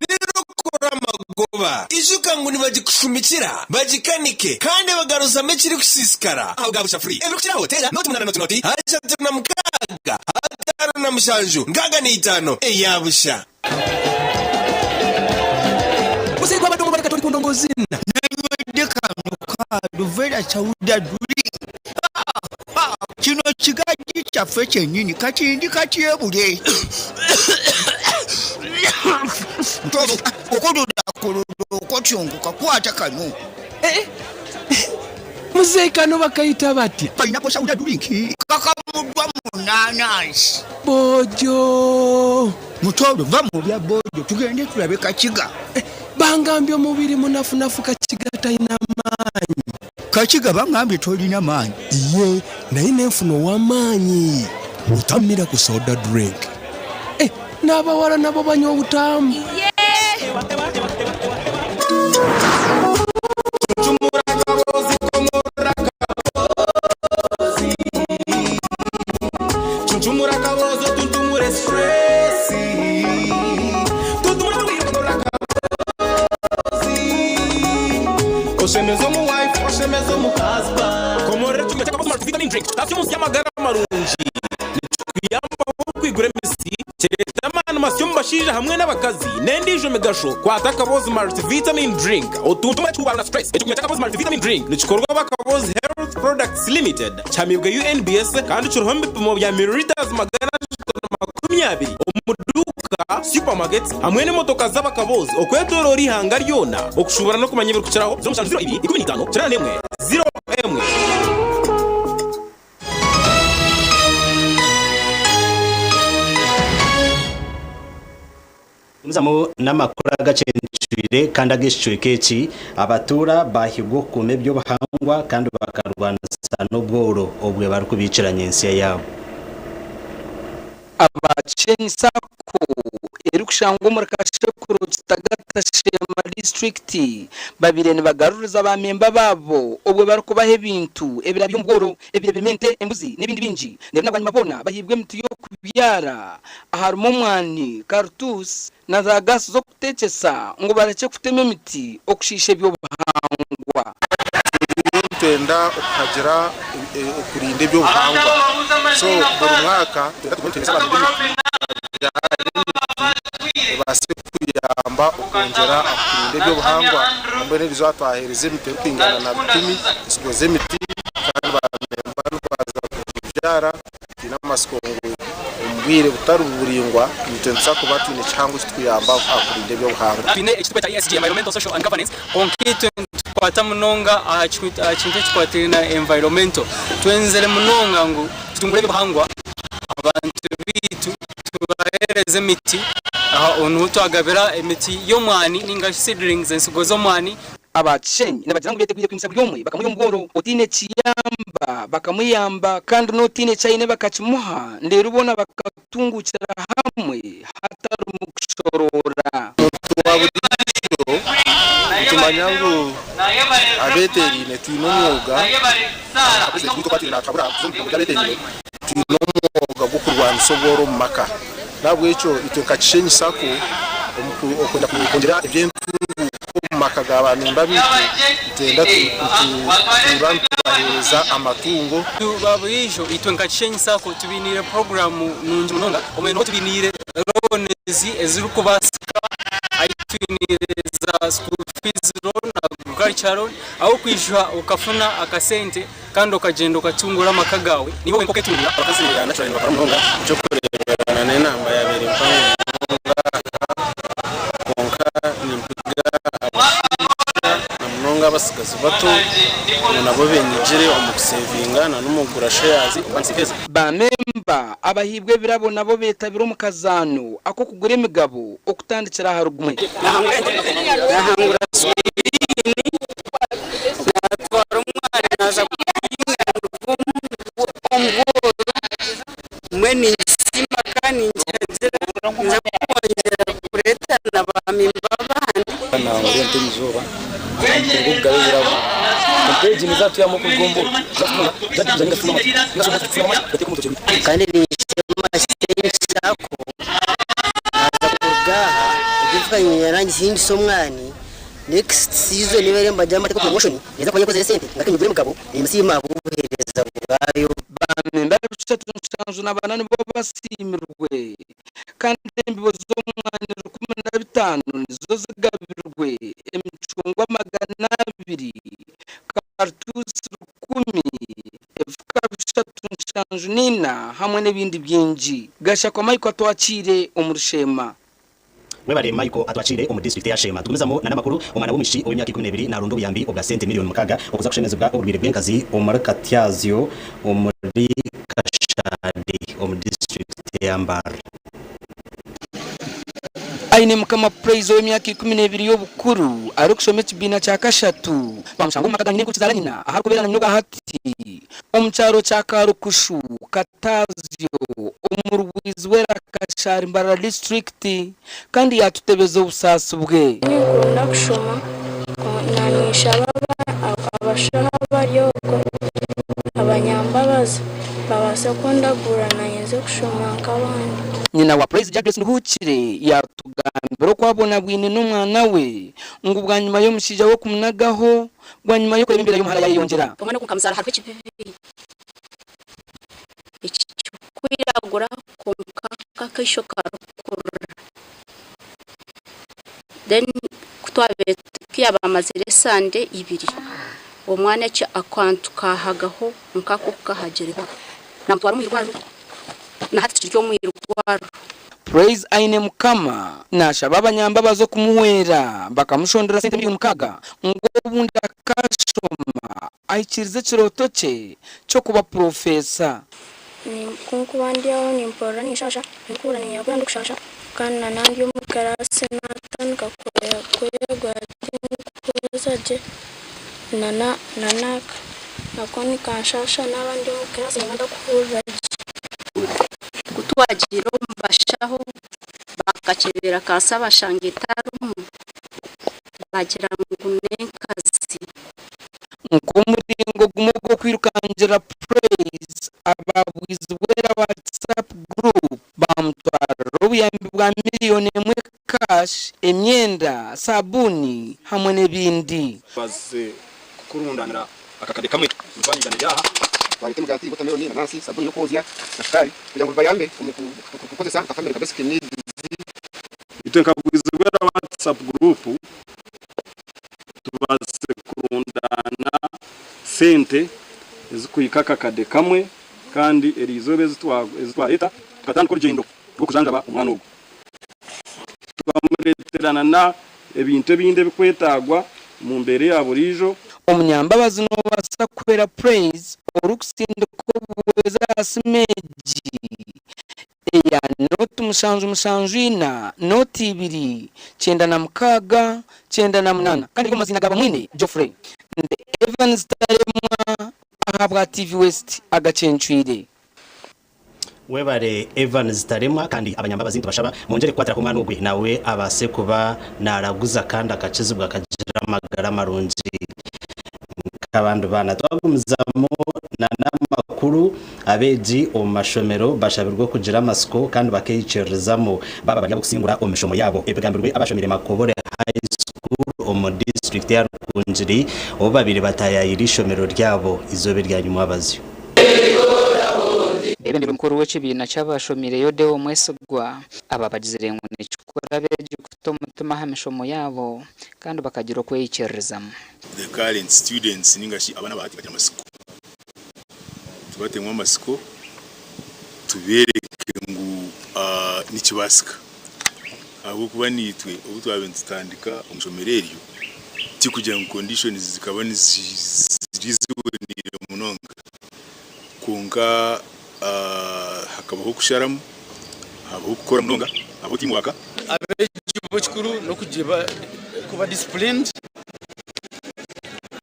reero okore amagoba. Ijuka ngu nibagikushumikira, bagikanike kandi bagaruzamu ekirikusiisikara ahabwa busha free. Ebirikukiraho teera nooti munaana nooti nooti 36 57 65 eya busha. Muzeeyi gwabadde omubaleka toli kundongo ozina. Nanywedde kano ka Luvera Sauda Drink. Kino kigajji kyaffe kyennyini kati ndi katyebule. Ntolo okolola okotyongoka kwata kano. Muzeeyi kano bakayita batya? Pineapple Sauda Drink kakamuddwa mu naanansi. Boojo! Mutooro va mu bya boojo tugende tulabe Kakiga. Bangambye omubiri munafunafu Kakiga talina maanyi. Kakiga bangambye tolina maanyi. Iye naye nenfuna ow'amaanyi. Otamira ku soda drink. Eh, n'abawala nabo banywa obutaamu. Tuntumura akabozi otuntumure stress Tuntumura akabozi Oshemeze omu wife oshemeze omu husband Komorora ekyoma ky'akabozi multivitamin drink kutaasya omu nsi y'amagara marungi. Nikikuyambaho okwigura emisi, kireeta amaani masya omu bashaija hamwe n'abakazi n'endiijo migasho. Kwata Akabozi Multivitamin Drink otuntumure ekikubaara na stress. Ekyokunywa ky'Akabozi Multivitamin Drink nikikorwa aba Akabozi Health Products Limited, kihamiibwe UNBS kandi kiriho omu bipimo bya millilitres 320 omu duuka, supermarkets hamwe n'emotoka z'abakabozi okwetoroora eihanga ryona. Okushuubura n'okumanya ebirikukiraho, 07 02 15 81 01. Gumizamu n'amakuru agacencwire kandi ag'ekicweka eki, abatuura baahigwa okukuuma eby'obuhangwa kandi bakarwanisa n'obworo obwe barikubiikira nyentsya yaabo. Aba Kishenyi Sacco erikushangwa omuri Kashekuro Kitagata Sheema disiturikiti babaire nibagaruriza ba memba baabo obwe barikubaha ebintu ebirabya omu bworo ebire birimu ente, embuzi n'ebindi bingi reero na bwanyima boona bahaibwe emiti y'okubyara aharimu omwani, karutuusi na za gaasi z'okuteekyesa ngu barekye kutema emiti okushiisha eby'obuhangwa. Turiyo nitwenda okuhagira okurinda eby'obuhangwa so buri mwaka nitwenda tugume nituheereza abantu emiti babyare emiti ebaase kuyamba okwongyera aha kurinda eby'obuhangwa mbwenu erizooba twaheereza emiti erikwingana na bikumi ensigo z'emiti kandi bamemba nibaza kugibyara. Twine amatsiko ngu omu bwire butari buraingwa naitwe nituza kuba twine kihango ekirikutuyamba aha kurinda eby'obuhangwa. Twine ekitebe kya ESG, Environmental, Social and Governance, kwonka itwe nitukwata munonga aha kintu ekikwatiraine na environmental. Twenzire munonga ngu tutungure eby'obuhangwa, abantu baitu tubaheereze emiti, aho niho twagabira emiti y'omwani ninga shi seedlings, ensigo z'omwani. Aba Kishenyi nibagira ngu betegwire kwimutsya buri omwe bakamuha omu bworo, otaine kiyamba bakamuyamba kandi n'otaine eki aine bakakimuha ndeeru boona bakatunguukira hamwe hatarimu kushoroora. Omuntu wa buriijo nitumanya. Nitumanya ngu abeeteeraine twine omwoga, nka purezidenti waitu oku atwire naatuhabura kuza omu bigambo by'abeeteeraine, twine omwoga gw'okurwanisa obworo omu maka. N'ahabw'ekyo itwe nka Kishenyi sacco omu kwenda kwongyera eby'entunguuka omu maka ga baamemba baitu, nitwenda nitutuura nitubaheereza amatungo. Buriijo itwe nka Kishenyi sacco tubainiire puroguraamu nungi munonga, obumwe niho tubainiire loans ezirikubaasika ahi twiniire za school fees loan, agriculture loan, ahu orikwija okafuna akasente kandi okagyenda okatungura amaka gaawe niiwe wenka oketunguura. Abakazi naturally nibakora munonga ekyokureeberana n'enamba yabaire mpango munonga aha kwonka nimpiga abashaija na munonga abatsigazi bato ngu nabo benyigire omu kusevinga na n'omu kugura shares oba nisinkezi. Ba memba abahairwe ebirabo nabo betabire omu kazaano ak'okugura emigabo okutandikira ahari gumwe. Nahangura sikirini, natwara omwana naaza kuhinga omu bworo, mbwenu ningisiima kandi ningihagira ninza kwongyera kureeta na baamemba abandi. Nangura ente erizooba kuruga okugaba ebirabo. Ente egi neeza kutwihamu okuruga omu Kandi ninshema Kishenyi Sacco naaza kuruga aha egyo enfuka ningihingisa omwani next season ebaire nibagamba ngu promotion neeza kuba yekozire esente ngaruke nyigure emigabo nimusiima ahabw'obuheereza bwayo. Ba memba 34 nibo basiimirwe kandi embibo z'omwani 15 nizo zigabirwe, emicungwa 200, karutuusi rukumi, ebifuka 374 hamwe n'ebindi bingi. Gashakwa Michael atwakiire omuri Sheema. Webare Michael atwakiire omu disiturikiti eya Sheema. Tugumizamu na n'amakuru, omwana w'omwishiki ow'emyaka 12 naronda obuyambi obwa sente miliyoni 6 okuza kushemezibwa oburwaire bw'enkazi omuri Katyazyo omuri Kashari omu disiturikiti eya Mbarara. Aine Mukama Praise ow'emyaka 12 y'obukuru arikushoma ekibiina kya kashatu bamushanga omu maka ga nyinenkurukizaara nyina aharikubeera na nyina obwahati omu kyaro kya Karukushu, Kataazyo omu rwizi rw'era Kashari Mbarara disiturikiti kandi yaatutebeza obusaasi bwe. Ninkunda kushoma, na ninshaba abashaho abari okwo abanyambabazi babaase kundagurira nanye nze kushoma nk'abandi. Nyina wa Praise Jagres Nduhukire yaatugambira oku abonabwine n'omwana we ngu bwanyima y'omushaija we kumunagaho bwanyima y'okureeba embeera y'omuhara yaayeyongyera. Omwana ogu nkamuzaara hariho ekibibi ekirikwiragura kwonka nk'akaisho karikurira then ku yaaba amazire esande ibiri omwana eki akantu kaahagaho nk'ako kukahagireho naamutwara omu irwariro na hati tukiri omu irwariro. Praise Aine Mukama naashaba abanyambabazi okumuhwera bakamushondera sente miliyoni 6 ngu obundi akashoma ahikiirize ekirooto kye ky'okuba purofeesa. Ku nkuba ndi aho nimpurira ninshaasha, ndikuhurira niinyehurira ndikushasha kandi na nandi omu kiraasi naatandika kwegwa tinkuhweza gye na n'aka nako nikanshasha naaba ndi omu kiraasi nimba ntakuhurira gye. Ku twagiire omu bashaho bakakyebera kansa bashanga etarimu baagira ngu n'enkazi. Nk'omuringo gumwe ogw'okwirukangira Praise, aba Bwizibwera WhatsApp group baamutwarira obuyambi bwa miriyoni emwe cash, emyenda, sabuuni hamwe n'ebindi. Baze kukurundanira akakade kamwe emitwaro 100 eri aha. Twaleeta emigaati, watermelon, enanansi, sabuni y'okwozya na shukaari kugira ngu bibayambe omu kukozesa nka family nka basic needs. Itwe nka Bwizibwera WhatsApp group tubaase kurundaana sente ezikuhika akakade kamwe kandi eriizooba ezi twareeta tukatandika orugyendo rw'okujanjaba omwana ogu. Twamureeterana na ebintu ebindi ebikwetaagwa omu mbeera eya buriijo. Omunyambabazi nobaasa kuhwera Praise orikusindika obuhwezi aha simu egi eya 0 7 7 4 0 2 96 98 kandi eri omu maziina ga Bamwine Geoffrey. Ndi Evans Taremwa ahabwa TV West agacencwire. Webare Evans Taremwa kandi abanyambabazi nitubashaba mwongyere kukwatiraho omwana ogwe nawe abaase kuba naraguza kandi akakizibwa akagira. amagara marungi nk'abandi baana. Twagumizamu n'amakuru, abeegi omu mashomero bashabirwe kugira amatsiko kandi bakeikiririzamu baaba bari ab'okusingura omu mishomo yaabo. Ebigambirwe abashomire Makobore High School omu disiturikiti ya Rukungiri obu babaire bataayaayire eishomero ryabo eizooba erya nyimwabazyo. Omwebembezi mukuru w'ekibiina ky'abashomireyo Deo Mwesigwa aba bagizire ngu nikikuru abeegi kuta omutima aha mishomo yaabo kandi bakagira okweyikiririzamu. The current students ninga shi abaana aba hati bagira amatsiko. Tubatemu amatsiko tubereke ngu nikibaasika ahabw'okuba naitwe obu twabaire nitutandika omu ishomero eryo tikugira ngu conditions zikaba ziri ziboniire munonga kwonka hakabaho okusharamu, habaho okukora munonga, habaho team work. Abeegi bo ekikuru n'okugira kuba disciplined.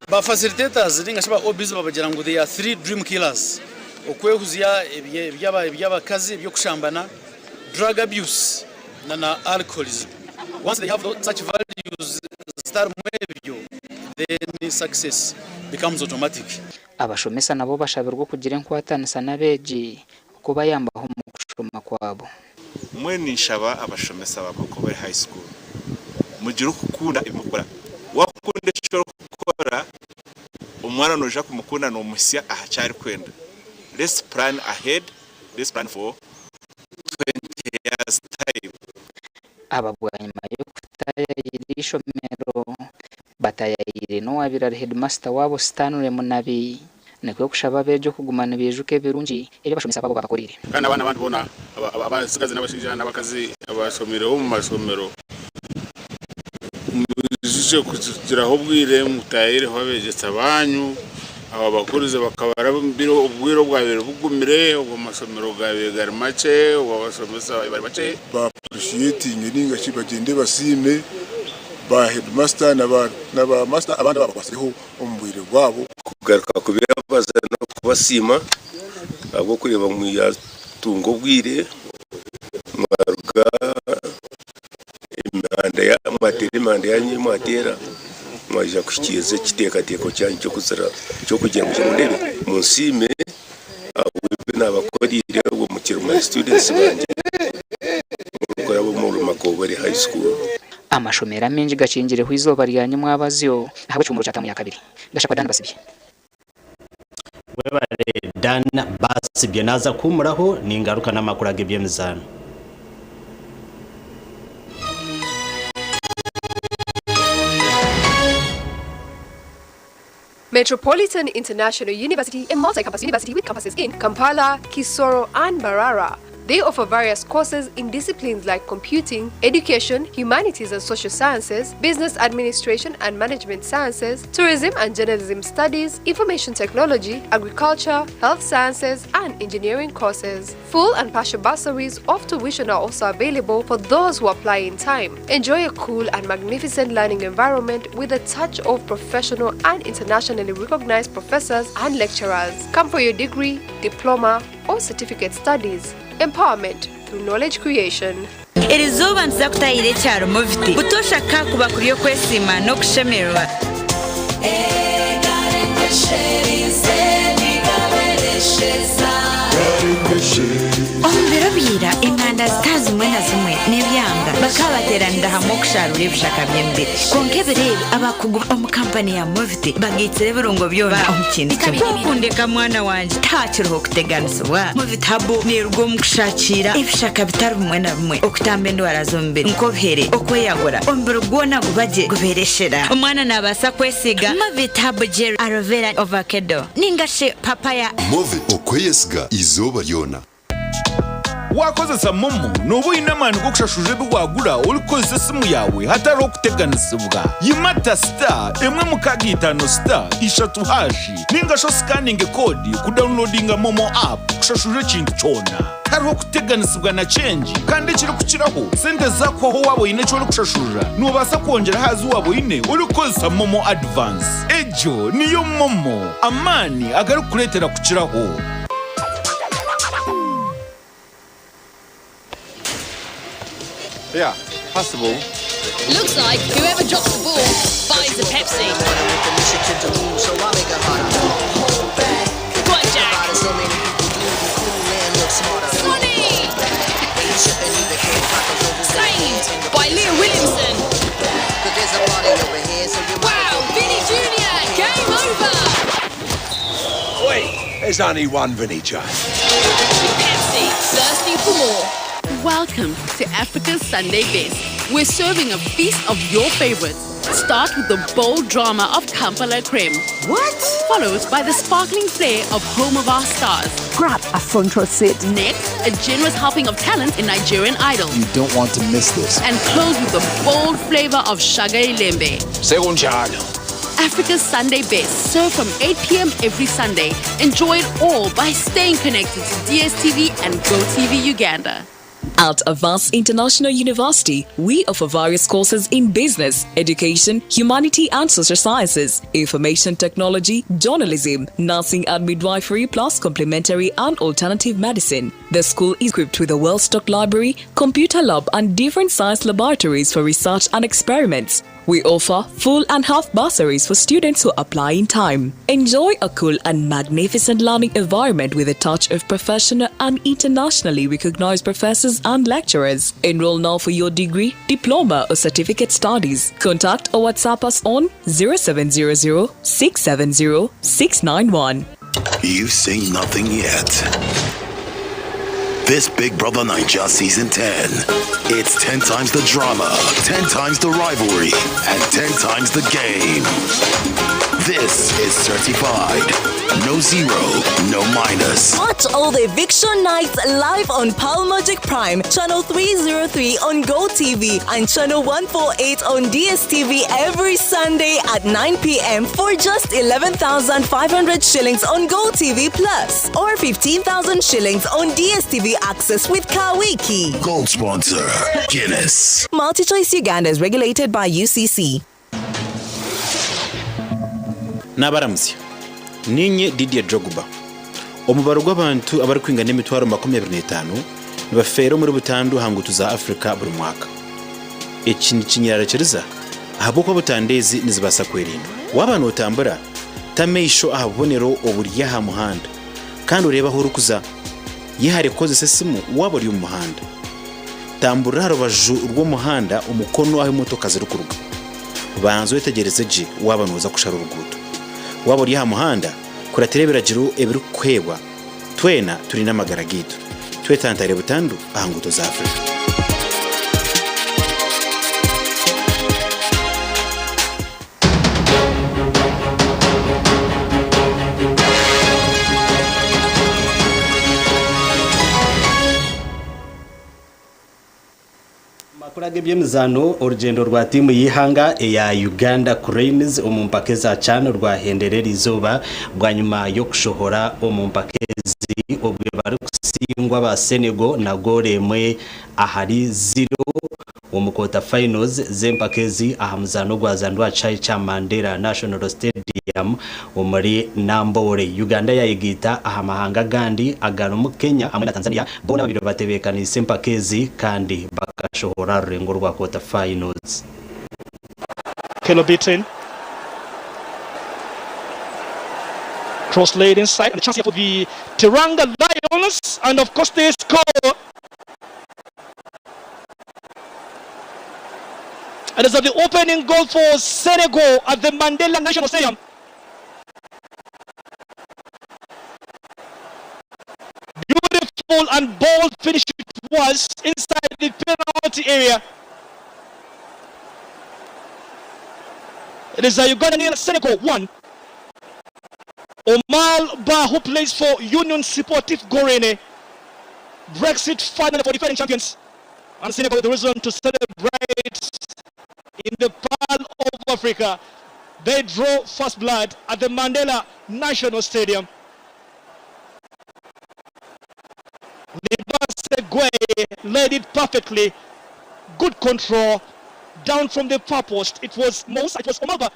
Ba facilitators ninga shi ba OBs babagira ngu they are 3 dream killers, okwehuzya eby'abakazi eby'okushambana, drug abuse na na alcoholism. Once they have such values zitarimu ebyo then success becomes automatic. Abashomesa nabo bashabirwe okugira enkwatanisa n'abeegi okubayambaho omu kushoma kwabo. Mbwenu ninshaba abashomesa ba Makobore High School mugire okukunda ebi murikukora. Waakunda eki orikukora, omwana noija kumukunda noomuhitsya aha ki arikwenda. Let's plan ahead, let's plan for 20 years time. Aba bwanyima y'okutaayaayira eishomero, bataayaayire n'owaabaire ari heedimasita waabo Stanley Munabi. Nikwo kushaba abeegi okuguma nibaijuka ebirungi ebi abashomesa baabo baabakoreire. Kandi n'abaana abandi boona, abatsigazi n'abashaija n'abakazi abashomireho omu mashomero, mwijukye kugiraho obwire mutaahireho abeegyesa baanyu, ababakurize bakabaraba omu biro obwire obwabaire bugumire, obu amashomero gaabaire gari makye, obu abashomesa baabaire bari bakye. Ba appreciatinge ninga shi bagyende basiime ba headmaster na ba master abandi ababakwasireho omu bwire bwabo. Kugaruka kubeebaza n'okubasiima ahabw'okureeba ngu mwatunga obwire mwaruga emihanda mwateera emihanda yaanyu ei mwateera mwaija kuhikiiriza ekiteekateeko kyanyu ky'okugira ngu mundeebe munsiime ahabw'ebi naabakoreire obwo mukiri ba students bangye murikuraba omuri Makobore High School. Amashomero amaingi gakingireho eizooba rya nyimwabazyo ahabw'ekihumuro kya taamu ya kabiri. Gashakwa Dan Basibye. Webare Dan Basibye. Naaza kuhumuraho ningaruka n'amakuru ag'eby'emizaano. Metropolitan International University, a multi-campus university with campuses in Kampala, Kisoro, and Mbarara. They offer various courses in disciplines like computing, education, humanities and social sciences, business administration and management sciences, tourism and journalism studies, information technology, agriculture, health sciences, and engineering courses. Full and partial bursaries of tuition are also available for those who apply in time. Enjoy a cool and magnificent learning environment with a touch of professional and internationally recognized professors and lecturers. Come for your degree, diploma, or certificate studies. Empowerment through knowledge creation. Erizooba nituza kutaahirira ekyaro Moviti. Butoosha ka kuba kuri okwesiima n'okushemererwa. Omu biro bya ira, enganda zitari zimwe na zimwe n'ebyanga bakaba bateeranira hamwe okusharuura ebishaka by'emibiri. Kwonka ebiro ebi, abakugu omu kampani ya Moviti bagaitsire ebirungo byona omu kintu kimwe. Ku okundeka mwana wangye, tihakiriho kuteganisibwa. Moviti Herbal neeruga omu kushakiira ebishaka bitari bimwe na bimwe, okutamba endwara z'omubiri nk'obuhere, okweyagura, omubiri gwona guba gye gubeera eshera. Omwana naabaasa kwesiiga Movit Herbal Gel Aloe Vera Ovakedo ninga shi Papaya. Movit, okweyesiga eizooba ryona. Waakozesa MoMo, nooba oine amaani g'okushashurira ebi waagura orikukozesa esimu yaawe hatariho kuteganisibwa. Yimata star emwe mukaaga itaano star ishatu hashi ninga shi osikaninge koodi kudawunilodinga MoMo app kushashurira ekintu kyona. Tihariho kuteganisibwa na kyengi kandi ekirikukiraho, sente zaakuhwaho waaba oine eki orikushashurira, noobaasa kwongyera aha zi waaba oine orikukozesa MoMo Advance. Egyo niyo MoMo, amaani agarikukureetera kukiraho. Yeah, possible. Looks like whoever drops the ball buys a pen. What, Jack? Sonny! Saved by Leah Williamson. Wow, Vinny Jr., game over! Oi, there's only one Vinny J. Pepsi, thirsty for more. Welcome to Africa's Sunday Best. We're serving a feast of your favorites. Start with the bold drama of Kampala Creme. What? Followed by the sparkling flair of Home of Our Stars. Grab a front row seat. Next, a generous helping of talent in Nigerian Idol. You don't want to miss this. And close with the bold flavor of Shaga Ilembe. Sekunjalo. Africa's Sunday Best, served from 8 p.m. every Sunday. Enjoy it all by staying connected to DSTV and GoTV Uganda. At Avance International University, we offer various courses in business, education, humanity and social sciences, information technology, journalism, nursing and midwifery, plus complementary and alternative medicine. The school is equipped with a well-stocked library, computer lab, and different science laboratories for research and experiments. We offer full and half bursaries for students who apply in time. Enjoy a cool and magnificent learning environment with a touch of professional and internationally recognized professors and lecturers. Enroll now for your degree, diploma, or certificate studies. Contact or WhatsApp us on 0700 670 691. You've seen nothing yet. This Big Brother Naija Season 10. It's 10 times the drama, 10 times the rivalry, and 10 times the game. This is certified. No zero, no minus. Watch all the eviction nights live on Pearl Magic Prime, channel 303 on GoTV and channel 148 on DSTV every Sunday at 9 p.m. for just 11,500 shillings on GoTV Plus or 15,000 shillings on DSTV Access with Kawiki. Gold sponsor, Guinness. MultiChoice Uganda is regulated by UCC. N'abaramutsya ninye Didier Drogba. Omubaro gw'abantu abarikwingana emitwaro 25 nibafeera omuri butandu aha nguuto za Africa buri mwaka. Eki nikinyerarikiriza ahabw'okuba butandu ezi nizibaasa kwerindwa. Waaba nootambura, ta amaisho aha bubonero oburi aha muhanda kandi oreebe ahu orikuza. Yehare kukozesa esimu waaba ori omu muhanda. Tamburira aha rubaju rw'omuhanda omukono ahu emotoka zirikuruga. Banza oyetegyereze gye waaba nooza kushara oruguuto. Waaba ori aha muhanda, kuratira ebiragiro ebirikukuheebwa. Twena turinde amagara gaitu. Twetantare butandu aha nguuto za Africa. Amakuru ag'eby'emizaano orugyendo rwa tiimu y'eihanga eya Uganda Cranes omu mpaka eza CHAN rwahendera eriizooba bwanyima y'okushohora omu mpaka ezi obwe barikusingwa aba Senegal na goolo emwe ahari ziro omu quarter finals z'empaka ezi aha muzaano ogwazanirwe aha kishaayi kya Mandela National Stadium omuri Namboole. Uganda yayegaita aha mahanga agandi agarimu Kenya hamwe na Tanzania boona ababaire batebeekaniise empaka ezi kandi bakashohora aha rurengo rwa quarter finals. Kelo beaten. Cross laid inside, and a chance here for the Teranga Lions, and of course they score. And it's the opening goal for Senegal at the Mandela National Stadium. Beautiful and bold finish it was inside the penalty area. It is a Uganda nil, Senegal 1. Omar Ba, who plays for Union Sportif Gorene, breaks it finally for defending champions. And Senegal with the reason to celebrate in the Pearl of Africa. They draw first blood at the Mandela National Stadium. Libasse Gueye led it perfectly. Good control. Down from the far post. It was Moussa, it was Omar Ba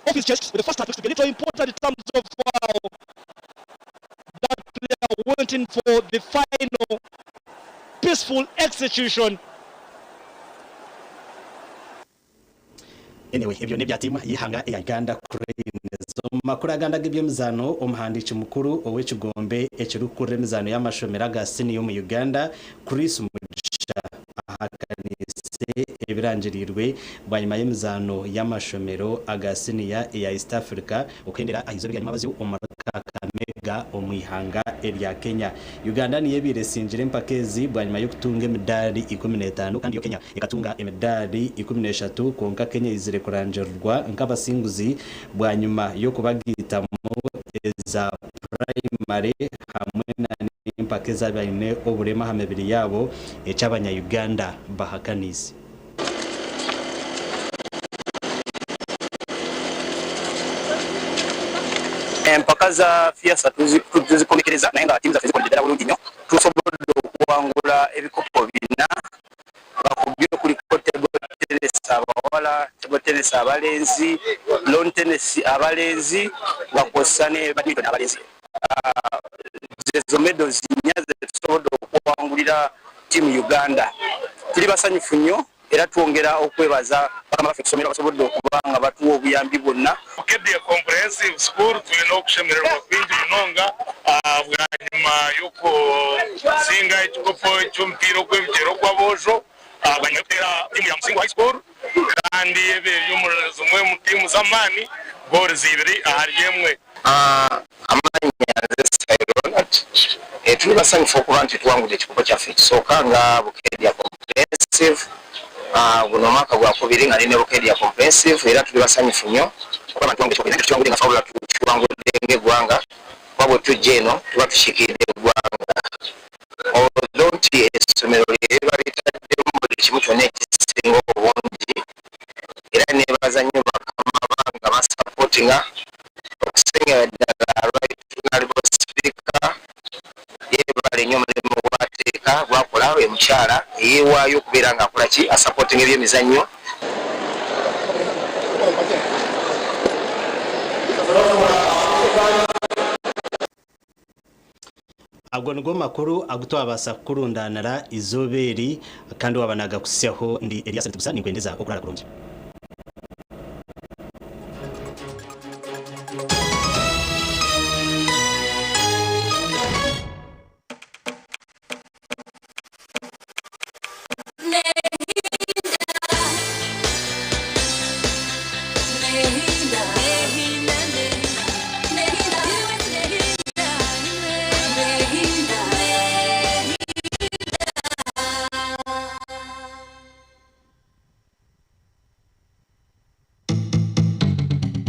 off his chest with the first touch, which is a little important in terms of how that player went in for the final peaceful execution. Anyway, ebyo n'ebya tiimu y'eihanga eya Uganda Cranes. Omu makuru agandi ag'eby'emizaano, omuhandiiki mukuru ow'ekigombe ekirikukurira emizaano y'amashomero aga siniya omu Uganda, Chris Mugisha ahakaniise ebirangiriirwe bwanyima y'emizaano y'amashomero aga siniya eya East Africa okuhendera aha izooba erya nyomwabazyo omu Kakamega omu ihanga erya Kenya. Uganda niyo ebaire esingire empaka ezi bwanyima y'okutunga emidaari 15 kandi yo Kenya ekatunga emidaari 13 kwonka Kenya eizire kurangirirwa nk'abasinguzi bwanyima y'okubagaitamu eza purayimare hamwe na n'empaka ez'abaine oburema aha mibiri yaabo eki abanya Uganda bahakaniise. Empaka za FEASSSA tuzikomekereza naye nga tiimu zaffe zikolede ddala bulungi nnyo. Tusobodde okuwangula ebikopo bina nga ku byo kuliko table tennis abawala, table tennis abalenzi, lawn tennis abalenzi nga kwossa ne badminton abalenzi. Zezo medals nnya zetusobodde okuwangulira team Uganda. Tuli basanyufu nnyo era twongera okwebaza bakama baffe ku ssomero abasobodde okuba nga batuwa obuyambi bwonna. Bukedea Comprehensive School twine okushemererwa kwingi munonga bwanyima y'okusinga ekikopo ky'omupiira ogw'ebigyere ogw'aboojo bwanyima y'okuteera tiimu ya Musingo High School kandi ebe eri omuri zimwe omu tiimu z'amaani goals ibiri ahari emwe. Amannya nze Sai Ronald. Tuli basanyufu okuba nti tuwangudde ekikopo kyaffe ekisooka nga Bukedea Comprehensive. Guno omwaka gwakubiri nga ndi ne Bukedea Comprehensive era tuli basanyufu nnyo okuba nga tuwangudde ekikopo naye tetukiwangudde nga ffe wabula tukiwangudde ng'eggwanga kuba bwe tujja eno tuba tukiikiridde ggwanga. Although nti essomero lye liba litaddemu buli kimu kyonna ekisinga obungi era neebaza nnyo bakama bange abansapootinga okusingira ddala Right Honourable Speaker yeebale nnyo omulimu gw'ateeka gw'akola ye mukyala eyeewaayo okubeera ng'akola ki asapootinga ebyemizannyo. Ago nigo makuru agu twabaasa kukurundaanira eizooba eri, kandi waaba naagakuhitsyaho ndi Elias Rutigusa ninkwendeza okuraara kurungi.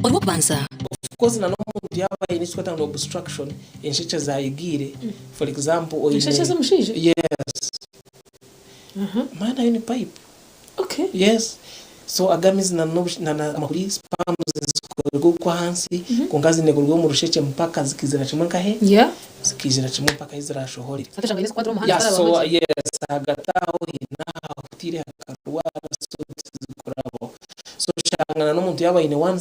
Orw'okubanza. Of course na n'omuntu yaaba aine eki turikweta ngu obstruction, enshekye zaayigiire, for example oine. Enshekye z'omushaija? Yes. Mani ayo ni pipe. Okay. Yes. So ago amaizi na na amakuri sperms nizikorerwa okwo ahansi kwonka ziine kuruga omu rushekye mpaka zikaizira kimwe nkahe? Yeah. Zikaizira kimwe mpaka ahi zirashohorere. Ate shanga haine ezikwatira omu muhanda Yeah, zitarabaho so gye. yes, ahagati aho haine ahahutiire hakarwara so tizikurabaho. So oshanga na n'omuntu yaaba aine one.